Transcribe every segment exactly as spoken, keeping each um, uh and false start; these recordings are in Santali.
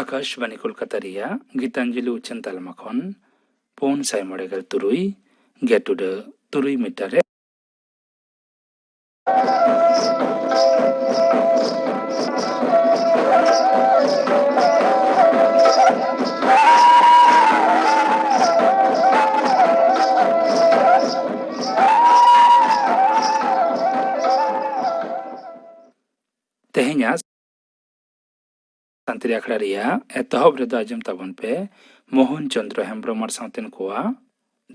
ᱟᱠᱟᱥᱵᱟᱱᱤ ᱠᱳᱞᱠᱟᱛᱟ ᱨᱮᱭᱟᱜ ᱜᱤᱛᱟᱧᱡᱚᱞᱤ ᱩᱪᱷᱟᱹᱱ ᱛᱟᱞᱢᱟ ᱠᱷᱚᱱ ᱯᱩᱱ ᱥᱟᱭ ᱢᱚᱬᱮ ᱜᱮᱞ ᱛᱩᱨᱩᱭ ᱜᱮᱴᱩᱰᱟᱹ ᱛᱩᱨᱩᱭ ᱢᱤᱴᱟᱨ ᱨᱮ᱾ ᱛᱮᱦᱮᱧᱟᱜ ᱥᱟᱱᱛᱟᱲᱤ ᱟᱠᱷᱲᱟ ᱨᱮᱭᱟᱜ ᱮᱛᱚᱦᱚᱵ ᱨᱮᱫᱚ ᱟᱸᱡᱚᱢ ᱛᱟᱵᱚᱱ ᱯᱮ ᱢᱳᱦᱚᱱ ᱪᱚᱸᱫᱽᱨᱚ ᱦᱮᱢᱵᱽᱨᱚᱢ ᱟᱨ ᱥᱟᱶᱛᱮᱱ ᱠᱚᱣᱟᱜ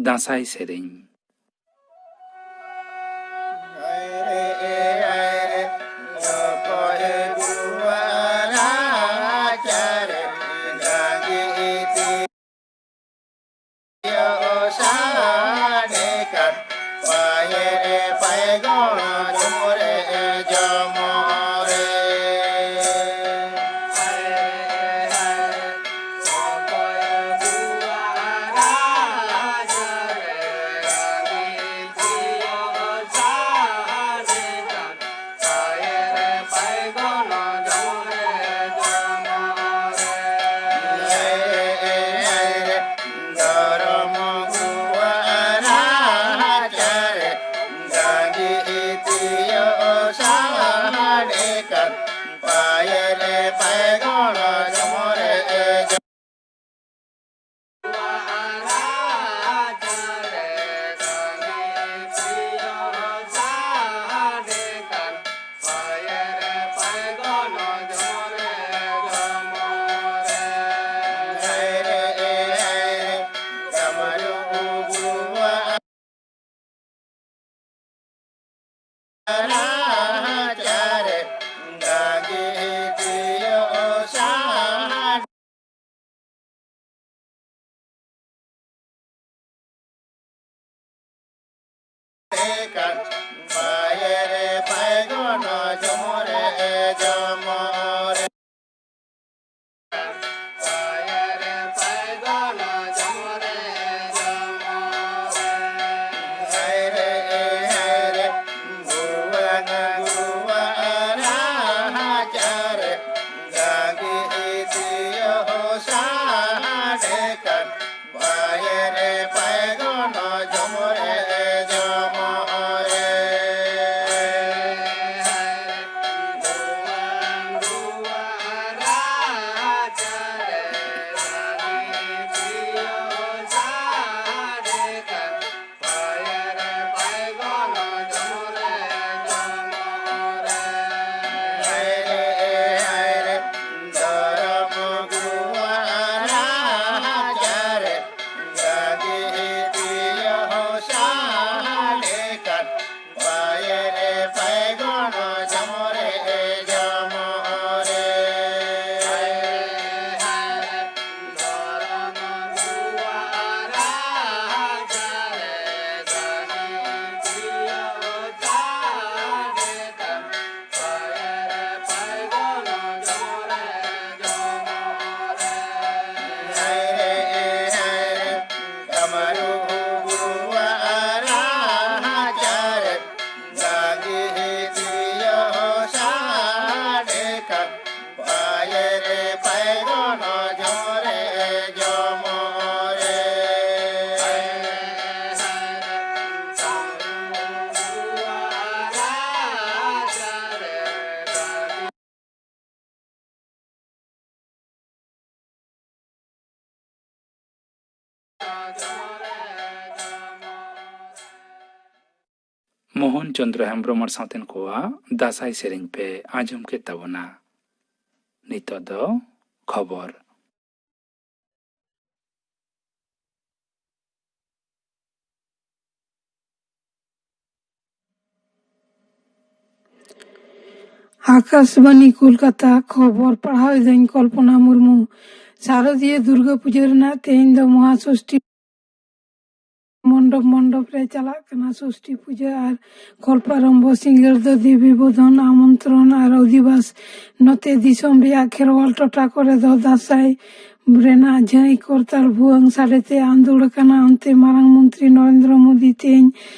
ᱫᱟᱸᱥᱟᱭ ᱥᱮᱨᱮᱧ᱾ ᱢᱳᱦᱚᱱ ᱪᱚᱸᱫᱽᱨᱚ ᱦᱮᱢᱵᱽᱨᱚᱢ ᱟᱨ ᱥᱟᱶᱛᱮᱱ ᱠᱚᱣᱟᱜ ᱫᱟᱸᱥᱟᱭ ᱥᱮᱨᱮᱧ ᱯᱮ ᱟᱸᱡᱚᱢ ᱠᱮᱫ ᱛᱟᱵᱚᱱᱟ᱾ ᱱᱤᱛᱚᱜ ᱫᱚ ᱠᱷᱚᱵᱚᱨ᱾ ᱟᱠᱟᱥᱵᱟᱱᱤ ᱠᱳᱞᱠᱟᱛᱟ, ᱠᱷᱚᱵᱚᱨ ᱯᱟᱲᱦᱟᱣ ᱮᱫᱟᱹᱧ ᱠᱚᱞᱯᱚᱱᱟ ᱢᱩᱨᱢᱩ᱾ ᱥᱟᱨᱚᱫᱤᱭᱟᱹ ᱫᱩᱨᱜᱟᱹ ᱯᱩᱡᱟᱹ ᱨᱮᱱᱟᱜ ᱛᱮᱦᱮᱧ ᱫᱚ ᱢᱚᱦᱟ ᱥᱚᱥᱴᱤ᱾ ᱢᱚᱱᱰᱚᱯ ᱢᱚᱱᱰᱚᱯ ᱨᱮ ᱪᱟᱞᱟᱜ ᱠᱟᱱᱟ ᱥᱚᱥᱴᱤ ᱯᱩᱡᱟᱹ ᱟᱨ ᱠᱚᱞᱯᱟᱨᱚᱢᱵᱚ ᱥᱤᱸᱜᱟᱹᱲ ᱫᱚ ᱫᱮᱵᱤ ᱵᱚᱫᱷᱚᱱ ᱟᱢᱚᱱᱛᱨᱚᱱ ᱟᱨ ᱚᱫᱷᱤᱵᱟᱥ᱾ ᱱᱚᱛᱮ ᱫᱤᱥᱚᱢ ᱨᱮᱭᱟᱜ ᱠᱷᱮᱨᱣᱟᱞ ᱴᱚᱴᱷᱟ ᱠᱚᱨᱮ ᱫᱚ ᱫᱟᱸᱥᱟᱭ ᱨᱮᱱᱟᱜ ᱡᱷᱟᱹᱭ ᱠᱚᱨᱛᱟᱞ ᱵᱷᱩᱣᱟᱹᱝ ᱥᱟᱰᱮᱛᱮ ᱟᱸᱫᱳᱲ ᱟᱠᱟᱱᱟ᱾ ᱚᱱᱛᱮ ᱢᱟᱨᱟᱝ ᱢᱚᱱᱛᱨᱤ ᱱᱚᱨᱮᱱᱫᱨᱚ ᱢᱳᱫᱤ ᱛᱮᱦᱮᱧ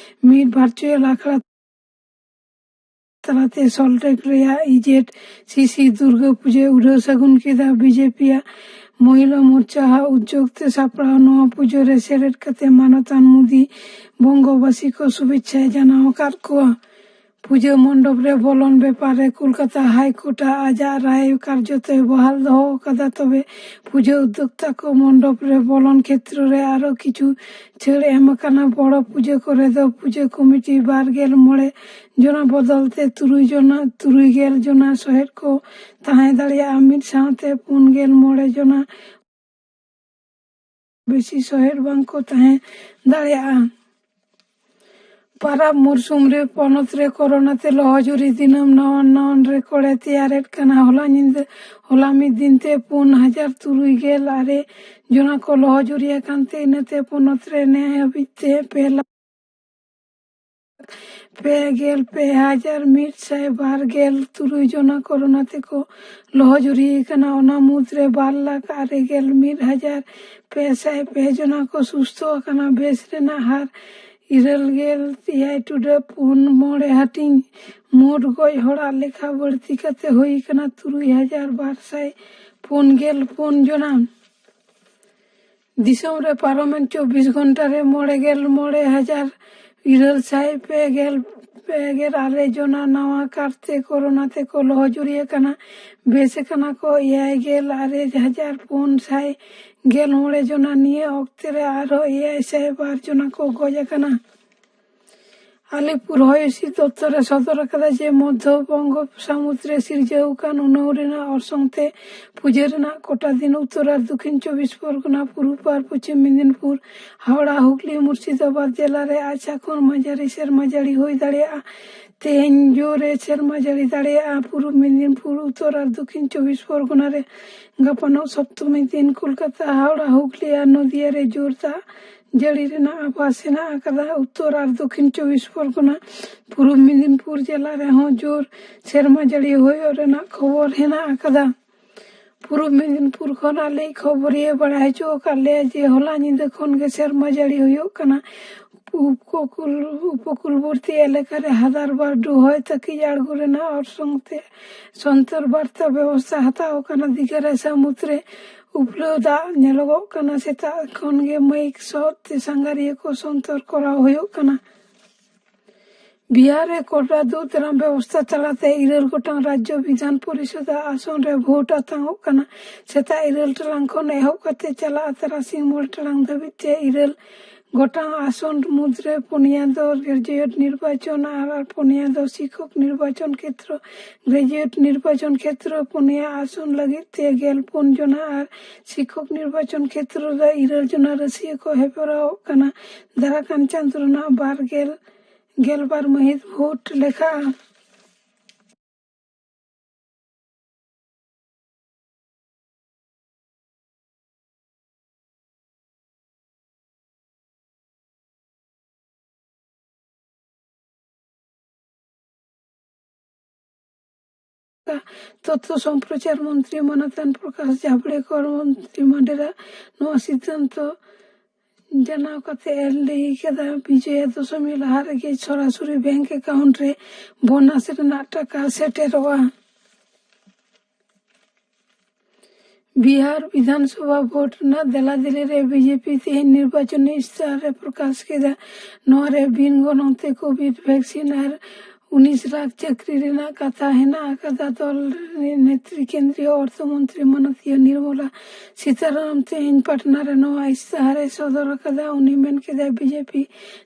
ᱢᱤᱫ ᱵᱷᱟᱨᱪᱩᱭᱟᱞ ᱟᱠᱷᱲᱟ ᱛᱟᱞᱟᱛᱮ ᱥᱚᱞᱴ ᱞᱮᱠ ᱨᱮᱭᱟᱜ ᱤᱡᱮᱰ ᱥᱤᱥᱤ ᱫᱩᱨᱜᱟᱹ ᱯᱩᱡᱟᱹᱭ ᱩᱰᱷᱟᱹᱣ ᱥᱟᱹᱜᱩᱱ ᱠᱮᱫᱟ᱾ ᱵᱤᱡᱮᱯᱤ ᱟᱜ ᱢᱚᱦᱤᱞᱟ ᱢᱳᱨᱪᱟ ᱦᱟᱜ ᱩᱫᱽᱡᱳᱜᱽ ᱛᱮ ᱥᱟᱯᱲᱟᱣ ᱱᱚᱣᱟ ᱯᱩᱡᱟᱹ ᱨᱮ ᱥᱮᱞᱮᱫ ᱠᱟᱛᱮ ᱢᱟᱱᱚᱛᱟᱱ ᱢᱳᱫᱤ ᱵᱚᱝᱜᱚᱵᱟᱥᱤ ᱠᱚ ᱥᱩᱵᱷᱮᱪᱪᱷᱟᱭ ᱡᱟᱱᱟᱣ ᱟᱠᱟᱫ ᱠᱚᱣᱟ᱾ ᱯᱩᱡᱟᱹ ᱢᱚᱱᱰᱚᱯ ᱨᱮ ᱵᱚᱞᱚᱱ ᱵᱮᱯᱟᱨ ᱨᱮ ᱠᱳᱞᱠᱟᱛᱟ ᱦᱟᱭ ᱠᱳᱨᱴ ᱟᱜ ᱟᱡᱟᱜ ᱨᱟᱭ ᱠᱟᱨᱡᱚᱛᱚᱭ ᱵᱚᱦᱟᱞ ᱫᱚᱦᱚ ᱟᱠᱟᱫᱟ᱾ ᱛᱚᱵᱮ ᱯᱩᱡᱟᱹ ᱩᱫᱽᱫᱳᱠᱛᱟ ᱠᱚ ᱢᱚᱱᱰᱚᱯ ᱨᱮ ᱵᱚᱞᱚᱱ ᱠᱷᱮᱛᱨᱚ ᱨᱮ ᱟᱨᱚ ᱠᱤᱪᱷᱩ ᱪᱷᱟᱹᱲ ᱮᱢ ᱟᱠᱟᱱᱟ᱾ ᱵᱚᱲᱚ ᱯᱩᱡᱟᱹ ᱠᱚᱨᱮ ᱫᱚ ᱯᱩᱡᱟᱹ ᱠᱚᱢᱤᱴᱤ ᱵᱟᱨ ᱜᱮᱞ ᱢᱚᱬᱮ ᱡᱚᱱᱟ ᱵᱚᱫᱚᱞ ᱛᱮ ᱛᱩᱨᱩᱭ ᱡᱚᱱᱟ, ᱛᱩᱨᱩᱭ ᱜᱮᱞ ᱡᱚᱱᱟ ᱥᱚᱦᱮᱫ ᱠᱚ ᱛᱟᱦᱮᱸ ᱫᱟᱲᱮᱭᱟᱜᱼᱟ᱾ ᱢᱤᱫ ᱥᱟᱶᱛᱮ ᱯᱩᱱ ᱜᱮᱞ ᱢᱚᱬᱮ ᱡᱚᱱᱟ ᱵᱮᱥᱤ ᱥᱚᱦᱮᱫ ᱵᱟᱝ ᱠᱚ ᱛᱟᱦᱮᱸ ᱫᱟᱲᱮᱭᱟᱜᱼᱟ᱾ ᱯᱟᱨᱟᱵᱽ ᱢᱩᱨᱥᱩᱢ ᱨᱮ ᱯᱚᱱᱚᱛ ᱨᱮ ᱠᱳᱨᱳᱱᱟ ᱛᱮ ᱞᱚᱦᱚᱡᱩᱨᱤ ᱫᱤᱱᱟᱹᱢ ᱱᱟᱣᱟ ᱱᱟᱣᱟᱱ ᱨᱮᱠᱚᱨᱰ ᱮ ᱛᱮᱭᱟᱨᱮᱫ ᱠᱟᱱᱟ᱾ ᱦᱚᱞᱟ ᱧᱤᱫᱟᱹ, ᱦᱚᱞᱟ ᱢᱤᱫ ᱫᱤᱱ ᱛᱮ ᱯᱩᱱ ᱦᱟᱡᱟᱨ ᱛᱩᱨᱩᱭ ᱜᱮᱞ ᱟᱨᱮ ᱡᱚᱱᱟ ᱠᱚ ᱞᱚᱦᱚᱡᱩᱨᱤ ᱟᱠᱟᱱ ᱛᱮ ᱤᱱᱟᱹᱛᱮ ᱯᱚᱱᱚᱛ ᱨᱮ ᱱᱮ ᱦᱟᱹᱵᱤᱡ ᱛᱮ ᱯᱮ ᱞᱟᱠᱷ ᱯᱮ ᱜᱮᱞ ᱯᱮ ᱦᱟᱡᱟᱨ ᱢᱤᱫ ᱥᱟᱭ ᱵᱟᱨ ᱜᱮᱞ ᱛᱩᱨᱩᱭ ᱡᱚᱱᱟ ᱠᱳᱨᱳᱱᱟ ᱛᱮᱠᱚ ᱞᱚᱦᱚᱡᱩᱨᱤ ᱟᱠᱟᱱᱟ᱾ ᱚᱱᱟ ᱢᱩᱫᱽᱨᱮ ᱵᱟᱨ ᱞᱟᱠᱷ ᱟᱨᱮ ᱜᱮᱞ ᱢᱤᱫ ᱦᱟᱡᱟᱨ ᱯᱮ ᱥᱟᱭ ᱯᱮ ᱡᱚᱱᱟ ᱠᱚ ᱥᱩᱥᱛᱷᱚ ᱟᱠᱟᱱᱟ᱾ ᱵᱮᱥ ᱨᱮᱱᱟᱜ ᱦᱟᱨ ᱤᱨᱟᱹᱞ ᱜᱮᱞ ᱮᱭᱟᱭ ᱴᱩᱰᱟᱹᱜ ᱯᱩᱱ ᱢᱚᱬᱮ ᱦᱟᱹᱴᱤᱧ᱾ ᱢᱳᱴ ᱜᱚᱡ ᱦᱚᱲᱟᱜ ᱞᱮᱠᱷᱟ ᱵᱟᱹᱲᱛᱤ ᱠᱟᱛᱮ ᱦᱩᱭ ᱟᱠᱟᱱᱟ ᱛᱩᱨᱩᱭ ᱦᱟᱡᱟᱨ ᱵᱟᱨ ᱥᱟᱭ ᱯᱩᱱ ᱜᱮᱞ ᱯᱩᱱ ᱡᱚᱱᱟ᱾ ᱫᱤᱥᱚᱢ ᱨᱮ ᱯᱟᱨᱚᱢᱮᱱ ᱪᱚᱵᱵᱤᱥ ᱜᱷᱚᱱᱴᱟ ᱨᱮ ᱢᱚᱬᱮ ᱜᱮᱞ ᱢᱚᱬᱮ ᱦᱟᱡᱟᱨ ᱤᱨᱟᱹᱞ ᱥᱟᱭ ᱯᱮ ᱜᱮᱞ ᱯᱮ ᱜᱮᱞ ᱟᱨᱮ ᱡᱚᱱᱟ ᱱᱟᱣᱟ ᱠᱟᱨᱛᱮ ᱠᱳᱨᱳᱱᱟ ᱛᱮᱠᱚ ᱞᱚᱦᱚᱡᱩᱨᱤ ᱟᱠᱟᱱᱟ᱾ ᱵᱮᱥ ᱟᱠᱟᱱᱟ ᱠᱚ ᱮᱭᱟᱭ ᱜᱮᱞ ᱟᱨᱮ ᱦᱟᱡᱟᱨ ᱯᱩᱱ ᱥᱟᱭ ᱜᱮᱞ ᱢᱚᱬᱮ ᱡᱚᱱᱟ᱾ ᱱᱤᱭᱟᱹ ᱚᱠᱛᱮ ᱨᱮ ᱟᱨᱦᱚᱸ ᱮᱭᱟᱭ ᱥᱟᱭ ᱵᱟᱨ ᱡᱚᱱᱟ ᱠᱚ ᱜᱚᱡ ᱟᱠᱟᱱᱟ᱾ ᱟᱞᱤᱯᱩᱨ ᱦᱚᱭ ᱦᱤᱸᱥᱤᱫ ᱫᱚᱯᱛᱚᱨ ᱮ ᱥᱚᱫᱚᱨ ᱟᱠᱟᱫᱟ ᱡᱮ ᱢᱚᱫᱷᱭᱚ ᱵᱚᱝᱜᱚ ᱥᱟᱹᱢᱩᱫ ᱨᱮ ᱥᱤᱨᱡᱟᱹᱣ ᱟᱠᱟᱱ ᱩᱱᱟᱹᱣ ᱨᱮᱱᱟᱜ ᱚᱨᱥᱚᱝ ᱛᱮ ᱯᱩᱡᱟᱹ ᱨᱮᱱᱟᱜ ᱠᱚᱴᱟ ᱫᱤᱱ ᱩᱛᱛᱚᱨ ᱟᱨ ᱫᱚᱠᱷᱤᱱ ᱪᱚᱵᱵᱤᱥ ᱯᱚᱨᱜᱚᱱᱟ, ᱯᱩᱨᱩᱵ ᱟᱨ ᱯᱚᱪᱷᱤᱢ ᱢᱮᱫᱤᱱᱯᱩᱨ, ᱦᱟᱣᱲᱟ, ᱦᱩᱜᱽᱞᱤ, ᱢᱩᱨᱥᱤᱫᱟᱵᱟᱫᱽ ᱡᱮᱞᱟ ᱨᱮ ᱟᱪᱪᱷᱟ ᱠᱷᱚᱱ ᱢᱟᱡᱷᱟᱨᱤ ᱥᱮᱨᱢᱟ ᱡᱟᱹᱲᱤ ᱦᱩᱭ ᱫᱟᱲᱮᱭᱟᱜᱼᱟ᱾ ᱛᱮᱦᱮᱧ ᱡᱳᱨᱮ ᱥᱮᱨᱢᱟ ᱡᱟᱹᱲᱤ ᱫᱟᱲᱮᱭᱟᱜᱼᱟ ᱯᱩᱨᱩᱵ ᱢᱮᱫᱤᱱᱯᱩᱨ, ᱩᱛᱛᱚᱨ ᱟᱨ ᱫᱚᱠᱷᱤᱱ ᱪᱚᱵᱵᱤᱥ ᱯᱚᱨᱜᱚᱱᱟ ᱨᱮ᱾ ᱜᱟᱯᱟᱱᱚᱜ ᱥᱚᱯᱛᱚᱢᱤ ᱫᱤᱱ ᱠᱳᱞᱠᱟᱛᱟ, ᱦᱟᱣᱲᱟ, ᱦᱩᱜᱽᱞᱤ ᱟᱨ ᱱᱚᱫᱤᱭᱟ ᱨᱮ ᱡᱳᱨ ᱫᱟᱜ ᱡᱟᱹᱲᱤ ᱨᱮᱱᱟᱜ ᱟᱵᱷᱟᱥ ᱦᱮᱱᱟᱜ ᱟᱠᱟᱫᱟ᱾ ᱩᱛᱛᱚᱨ ᱟᱨ ᱫᱚᱠᱷᱤᱱ ᱪᱚᱵᱵᱤᱥ ᱯᱚᱨᱜᱚᱱᱟ, ᱯᱩᱨᱩᱵ ᱢᱮᱫᱤᱱᱯᱩᱨ ᱡᱮᱞᱟ ᱨᱮᱦᱚᱸ ᱡᱳᱨ ᱥᱮᱨᱢᱟ ᱡᱟᱹᱲᱤ ᱦᱩᱭᱩᱜ ᱨᱮᱱᱟᱜ ᱠᱷᱚᱵᱚᱨ ᱦᱮᱱᱟᱜ ᱟᱠᱟᱫᱟ᱾ ᱯᱩᱨᱩᱵ ᱢᱮᱫᱤᱱᱯᱩᱨ ᱠᱷᱚᱱ ᱟᱞᱮᱭᱤᱡ ᱠᱷᱚᱵᱚᱨᱤᱭᱟᱹ ᱵᱟᱲᱟᱭ ᱦᱚᱪᱚ ᱟᱠᱟᱫ ᱞᱮᱭᱟ ᱡᱮ ᱦᱚᱞᱟ ᱧᱤᱫᱟᱹ ᱠᱷᱚᱱ ᱜᱮ ᱥᱮᱨᱢᱟ ᱡᱟᱹᱲᱤ ᱦᱩᱭᱩᱜ ᱠᱟᱱᱟ᱾ ᱩᱯᱚᱠᱩᱞ, ᱩᱯᱚᱠᱩᱞᱵᱚᱨᱛᱤ ᱮᱞᱟᱠᱟ ᱨᱮ ᱦᱟᱫᱟᱨ ᱵᱟᱨᱰᱩ ᱦᱚᱭ ᱛᱟᱹᱠᱤᱡ ᱟᱬᱜᱚ ᱨᱮᱱᱟᱜ ᱚᱨᱥᱚᱝ ᱛᱮ ᱥᱚᱱᱛᱚᱨ ᱵᱟᱨᱛᱟ ᱵᱮᱵᱚᱥᱛᱷᱟ ᱦᱟᱛᱟᱣ ᱟᱠᱟᱱᱟ᱾ ᱫᱤᱜᱷᱟ ᱨᱮ ᱥᱟᱹᱢᱩᱫ ᱨᱮ ᱩᱯᱞᱟᱹᱣ ᱫᱟᱜ ᱧᱮᱞᱚᱜᱚᱜ ᱠᱟᱱᱟ᱾ ᱥᱮᱛᱟᱜ ᱠᱷᱚᱱ ᱜᱮ ᱢᱟᱭᱤᱠ ᱥᱚᱫ ᱛᱮ ᱥᱟᱸᱜᱷᱟᱨᱤᱭᱟᱹ ᱠᱚ ᱥᱚᱱᱛᱚᱨ ᱠᱚᱨᱟᱣ ᱦᱩᱭᱩᱜ ᱠᱟᱱᱟ᱾ ᱵᱤᱦᱟᱨ ᱨᱮ ᱠᱚᱰᱨᱟ ᱫᱩᱜ ᱫᱟᱨᱟᱢ ᱵᱮᱵᱚᱥᱛᱷᱟ ᱛᱟᱞᱟᱛᱮ ᱤᱨᱟᱹᱞ ᱜᱚᱴᱟᱝ ᱨᱟᱡᱽᱡᱚ ᱵᱤᱫᱷᱟᱱ ᱯᱚᱨᱤᱥᱚᱫ ᱟᱜ ᱟᱥᱚᱱ ᱨᱮ ᱵᱷᱳᱴ ᱟᱛᱟᱝᱚᱜ ᱠᱟᱱᱟ᱾ ᱥᱮᱛᱟᱜ ᱤᱨᱟᱹᱞ ᱴᱟᱲᱟᱝ ᱠᱷᱚᱱ ᱮᱦᱚᱵ ᱠᱟᱛᱮ ᱪᱟᱞᱟᱜ ᱛᱟᱨᱟᱥᱤᱧ ᱢᱚᱬᱮ ᱴᱟᱲᱟᱝ ᱫᱷᱟᱹᱵᱤᱡ ᱛᱮ ᱤᱨᱟᱹᱞ ᱜᱚᱴᱟᱝ ᱟᱥᱚᱱ ᱢᱩᱫᱽᱨᱮ ᱯᱩᱱᱭᱟ ᱫᱚ ᱜᱨᱮᱡᱩᱭᱮᱴ ᱱᱤᱨᱵᱟᱪᱚᱱ ᱟᱨ ᱯᱩᱱᱭᱟ ᱫᱚ ᱥᱤᱠᱷᱚᱠ ᱱᱤᱨᱵᱟᱪᱚᱱ ᱠᱷᱮᱛᱨᱚ᱾ ᱜᱨᱮᱡᱩᱭᱮᱴ ᱱᱤᱨᱵᱟᱪᱚᱱ ᱠᱷᱮᱛᱨᱚ ᱯᱩᱱᱭᱟ ᱟᱥᱚᱱ ᱞᱟᱹᱜᱤᱫ ᱛᱮ ᱜᱮᱞ ᱯᱩᱱ ᱡᱚᱱᱟ ᱟᱨ ᱥᱤᱠᱷᱚᱠ ᱱᱤᱨᱵᱟᱪᱚᱱ ᱠᱷᱮᱛᱨᱚ ᱨᱮ ᱤᱨᱟᱹᱞ ᱡᱚᱱᱟ ᱨᱟᱹᱥᱤᱭᱟᱹ ᱠᱚ ᱦᱮᱯᱨᱟᱣᱚᱜ ᱠᱟᱱᱟ᱾ ᱫᱟᱨᱟᱠᱟᱱ ᱪᱟᱸᱫᱳ ᱨᱮᱱᱟᱜ ᱵᱟᱨ ᱜᱮᱞ ᱜᱮᱞᱵᱟᱨ ᱢᱟᱹᱦᱤᱛ ᱵᱷᱳᱴ ᱞᱮᱠᱷᱟᱜᱼᱟ᱾ ᱛᱚᱛᱛᱷᱚ ᱥᱚᱢᱯᱨᱚᱪᱟᱨ ᱢᱚᱱᱛᱨᱤ ᱢᱟᱱᱚᱛᱟᱱ ᱯᱨᱚᱠᱟᱥ ᱡᱟᱵᱲᱮᱠᱚᱨ ᱢᱚᱱᱛᱨᱤ ᱢᱚᱱᱰᱚᱞ ᱨᱮ ᱱᱚᱣᱟ ᱥᱤᱫᱽᱫᱷᱟᱱᱛᱚ ᱡᱟᱱᱟᱣ ᱠᱟᱛᱮ ᱮ ᱞᱟᱹᱭ ᱠᱮᱫᱟ, ᱵᱤᱡᱚᱭᱟ ᱫᱚᱥᱚᱢᱤ ᱞᱟᱦᱟ ᱨᱮᱜᱮ ᱥᱚᱨᱟᱥᱚᱨᱤ ᱵᱮᱝᱠ ᱮᱠᱟᱣᱩᱱᱴ ᱨᱮ ᱵᱳᱱᱟᱥ ᱨᱮᱱᱟᱜ ᱴᱟᱠᱟ ᱥᱮᱴᱮᱨᱚᱜᱼᱟ᱾ ᱵᱤᱦᱟᱨ ᱵᱤᱫᱷᱟᱱ ᱥᱚᱵᱷᱟ ᱵᱷᱳᱴ ᱨᱮᱱᱟᱜ ᱫᱮᱞᱟᱫᱮᱞᱤ ᱨᱮ ᱵᱤᱡᱮᱯᱤ ᱛᱮᱦᱮᱧ ᱱᱤᱨᱵᱟᱪᱚᱱᱤ ᱤᱥᱛᱤᱦᱟᱨ ᱮ ᱯᱨᱚᱠᱟᱥ ᱠᱮᱫᱟ᱾ ᱱᱚᱣᱟ ᱨᱮ ᱵᱤᱱ ᱜᱚᱱᱚᱝ ᱛᱮ ᱠᱳᱵᱷᱤᱰ ᱵᱷᱮᱠᱥᱤᱱ ᱟᱨ ᱩᱱᱤᱥ ᱞᱟᱠᱷ ᱪᱟᱹᱠᱨᱤ ᱨᱮᱱᱟᱜ ᱠᱟᱛᱷᱟ ᱦᱮᱱᱟᱜ ᱟᱠᱟᱫᱟ᱾ ᱫᱚᱞ ᱨᱤᱱ ᱱᱮᱛᱨᱤ ᱠᱮᱱᱫᱨᱤᱭᱚ ᱚᱨᱛᱷᱚ ᱢᱚᱱᱛᱨᱤ ᱢᱟᱱᱚᱛᱤᱭᱟᱹ ᱱᱤᱨᱢᱚᱞᱟ ᱥᱤᱛᱟᱨᱟᱢ ᱛᱮᱦᱮᱧ ᱯᱟᱴᱱᱟ ᱨᱮ ᱱᱚᱣᱟ ᱤᱥᱛᱟᱦᱟᱨ ᱮ ᱥᱚᱫᱚᱨ ᱟᱠᱟᱫᱟ᱾ ᱩᱱᱤ ᱢᱮᱱ ᱠᱮᱫᱟ, ᱵᱤᱡᱮᱯᱤ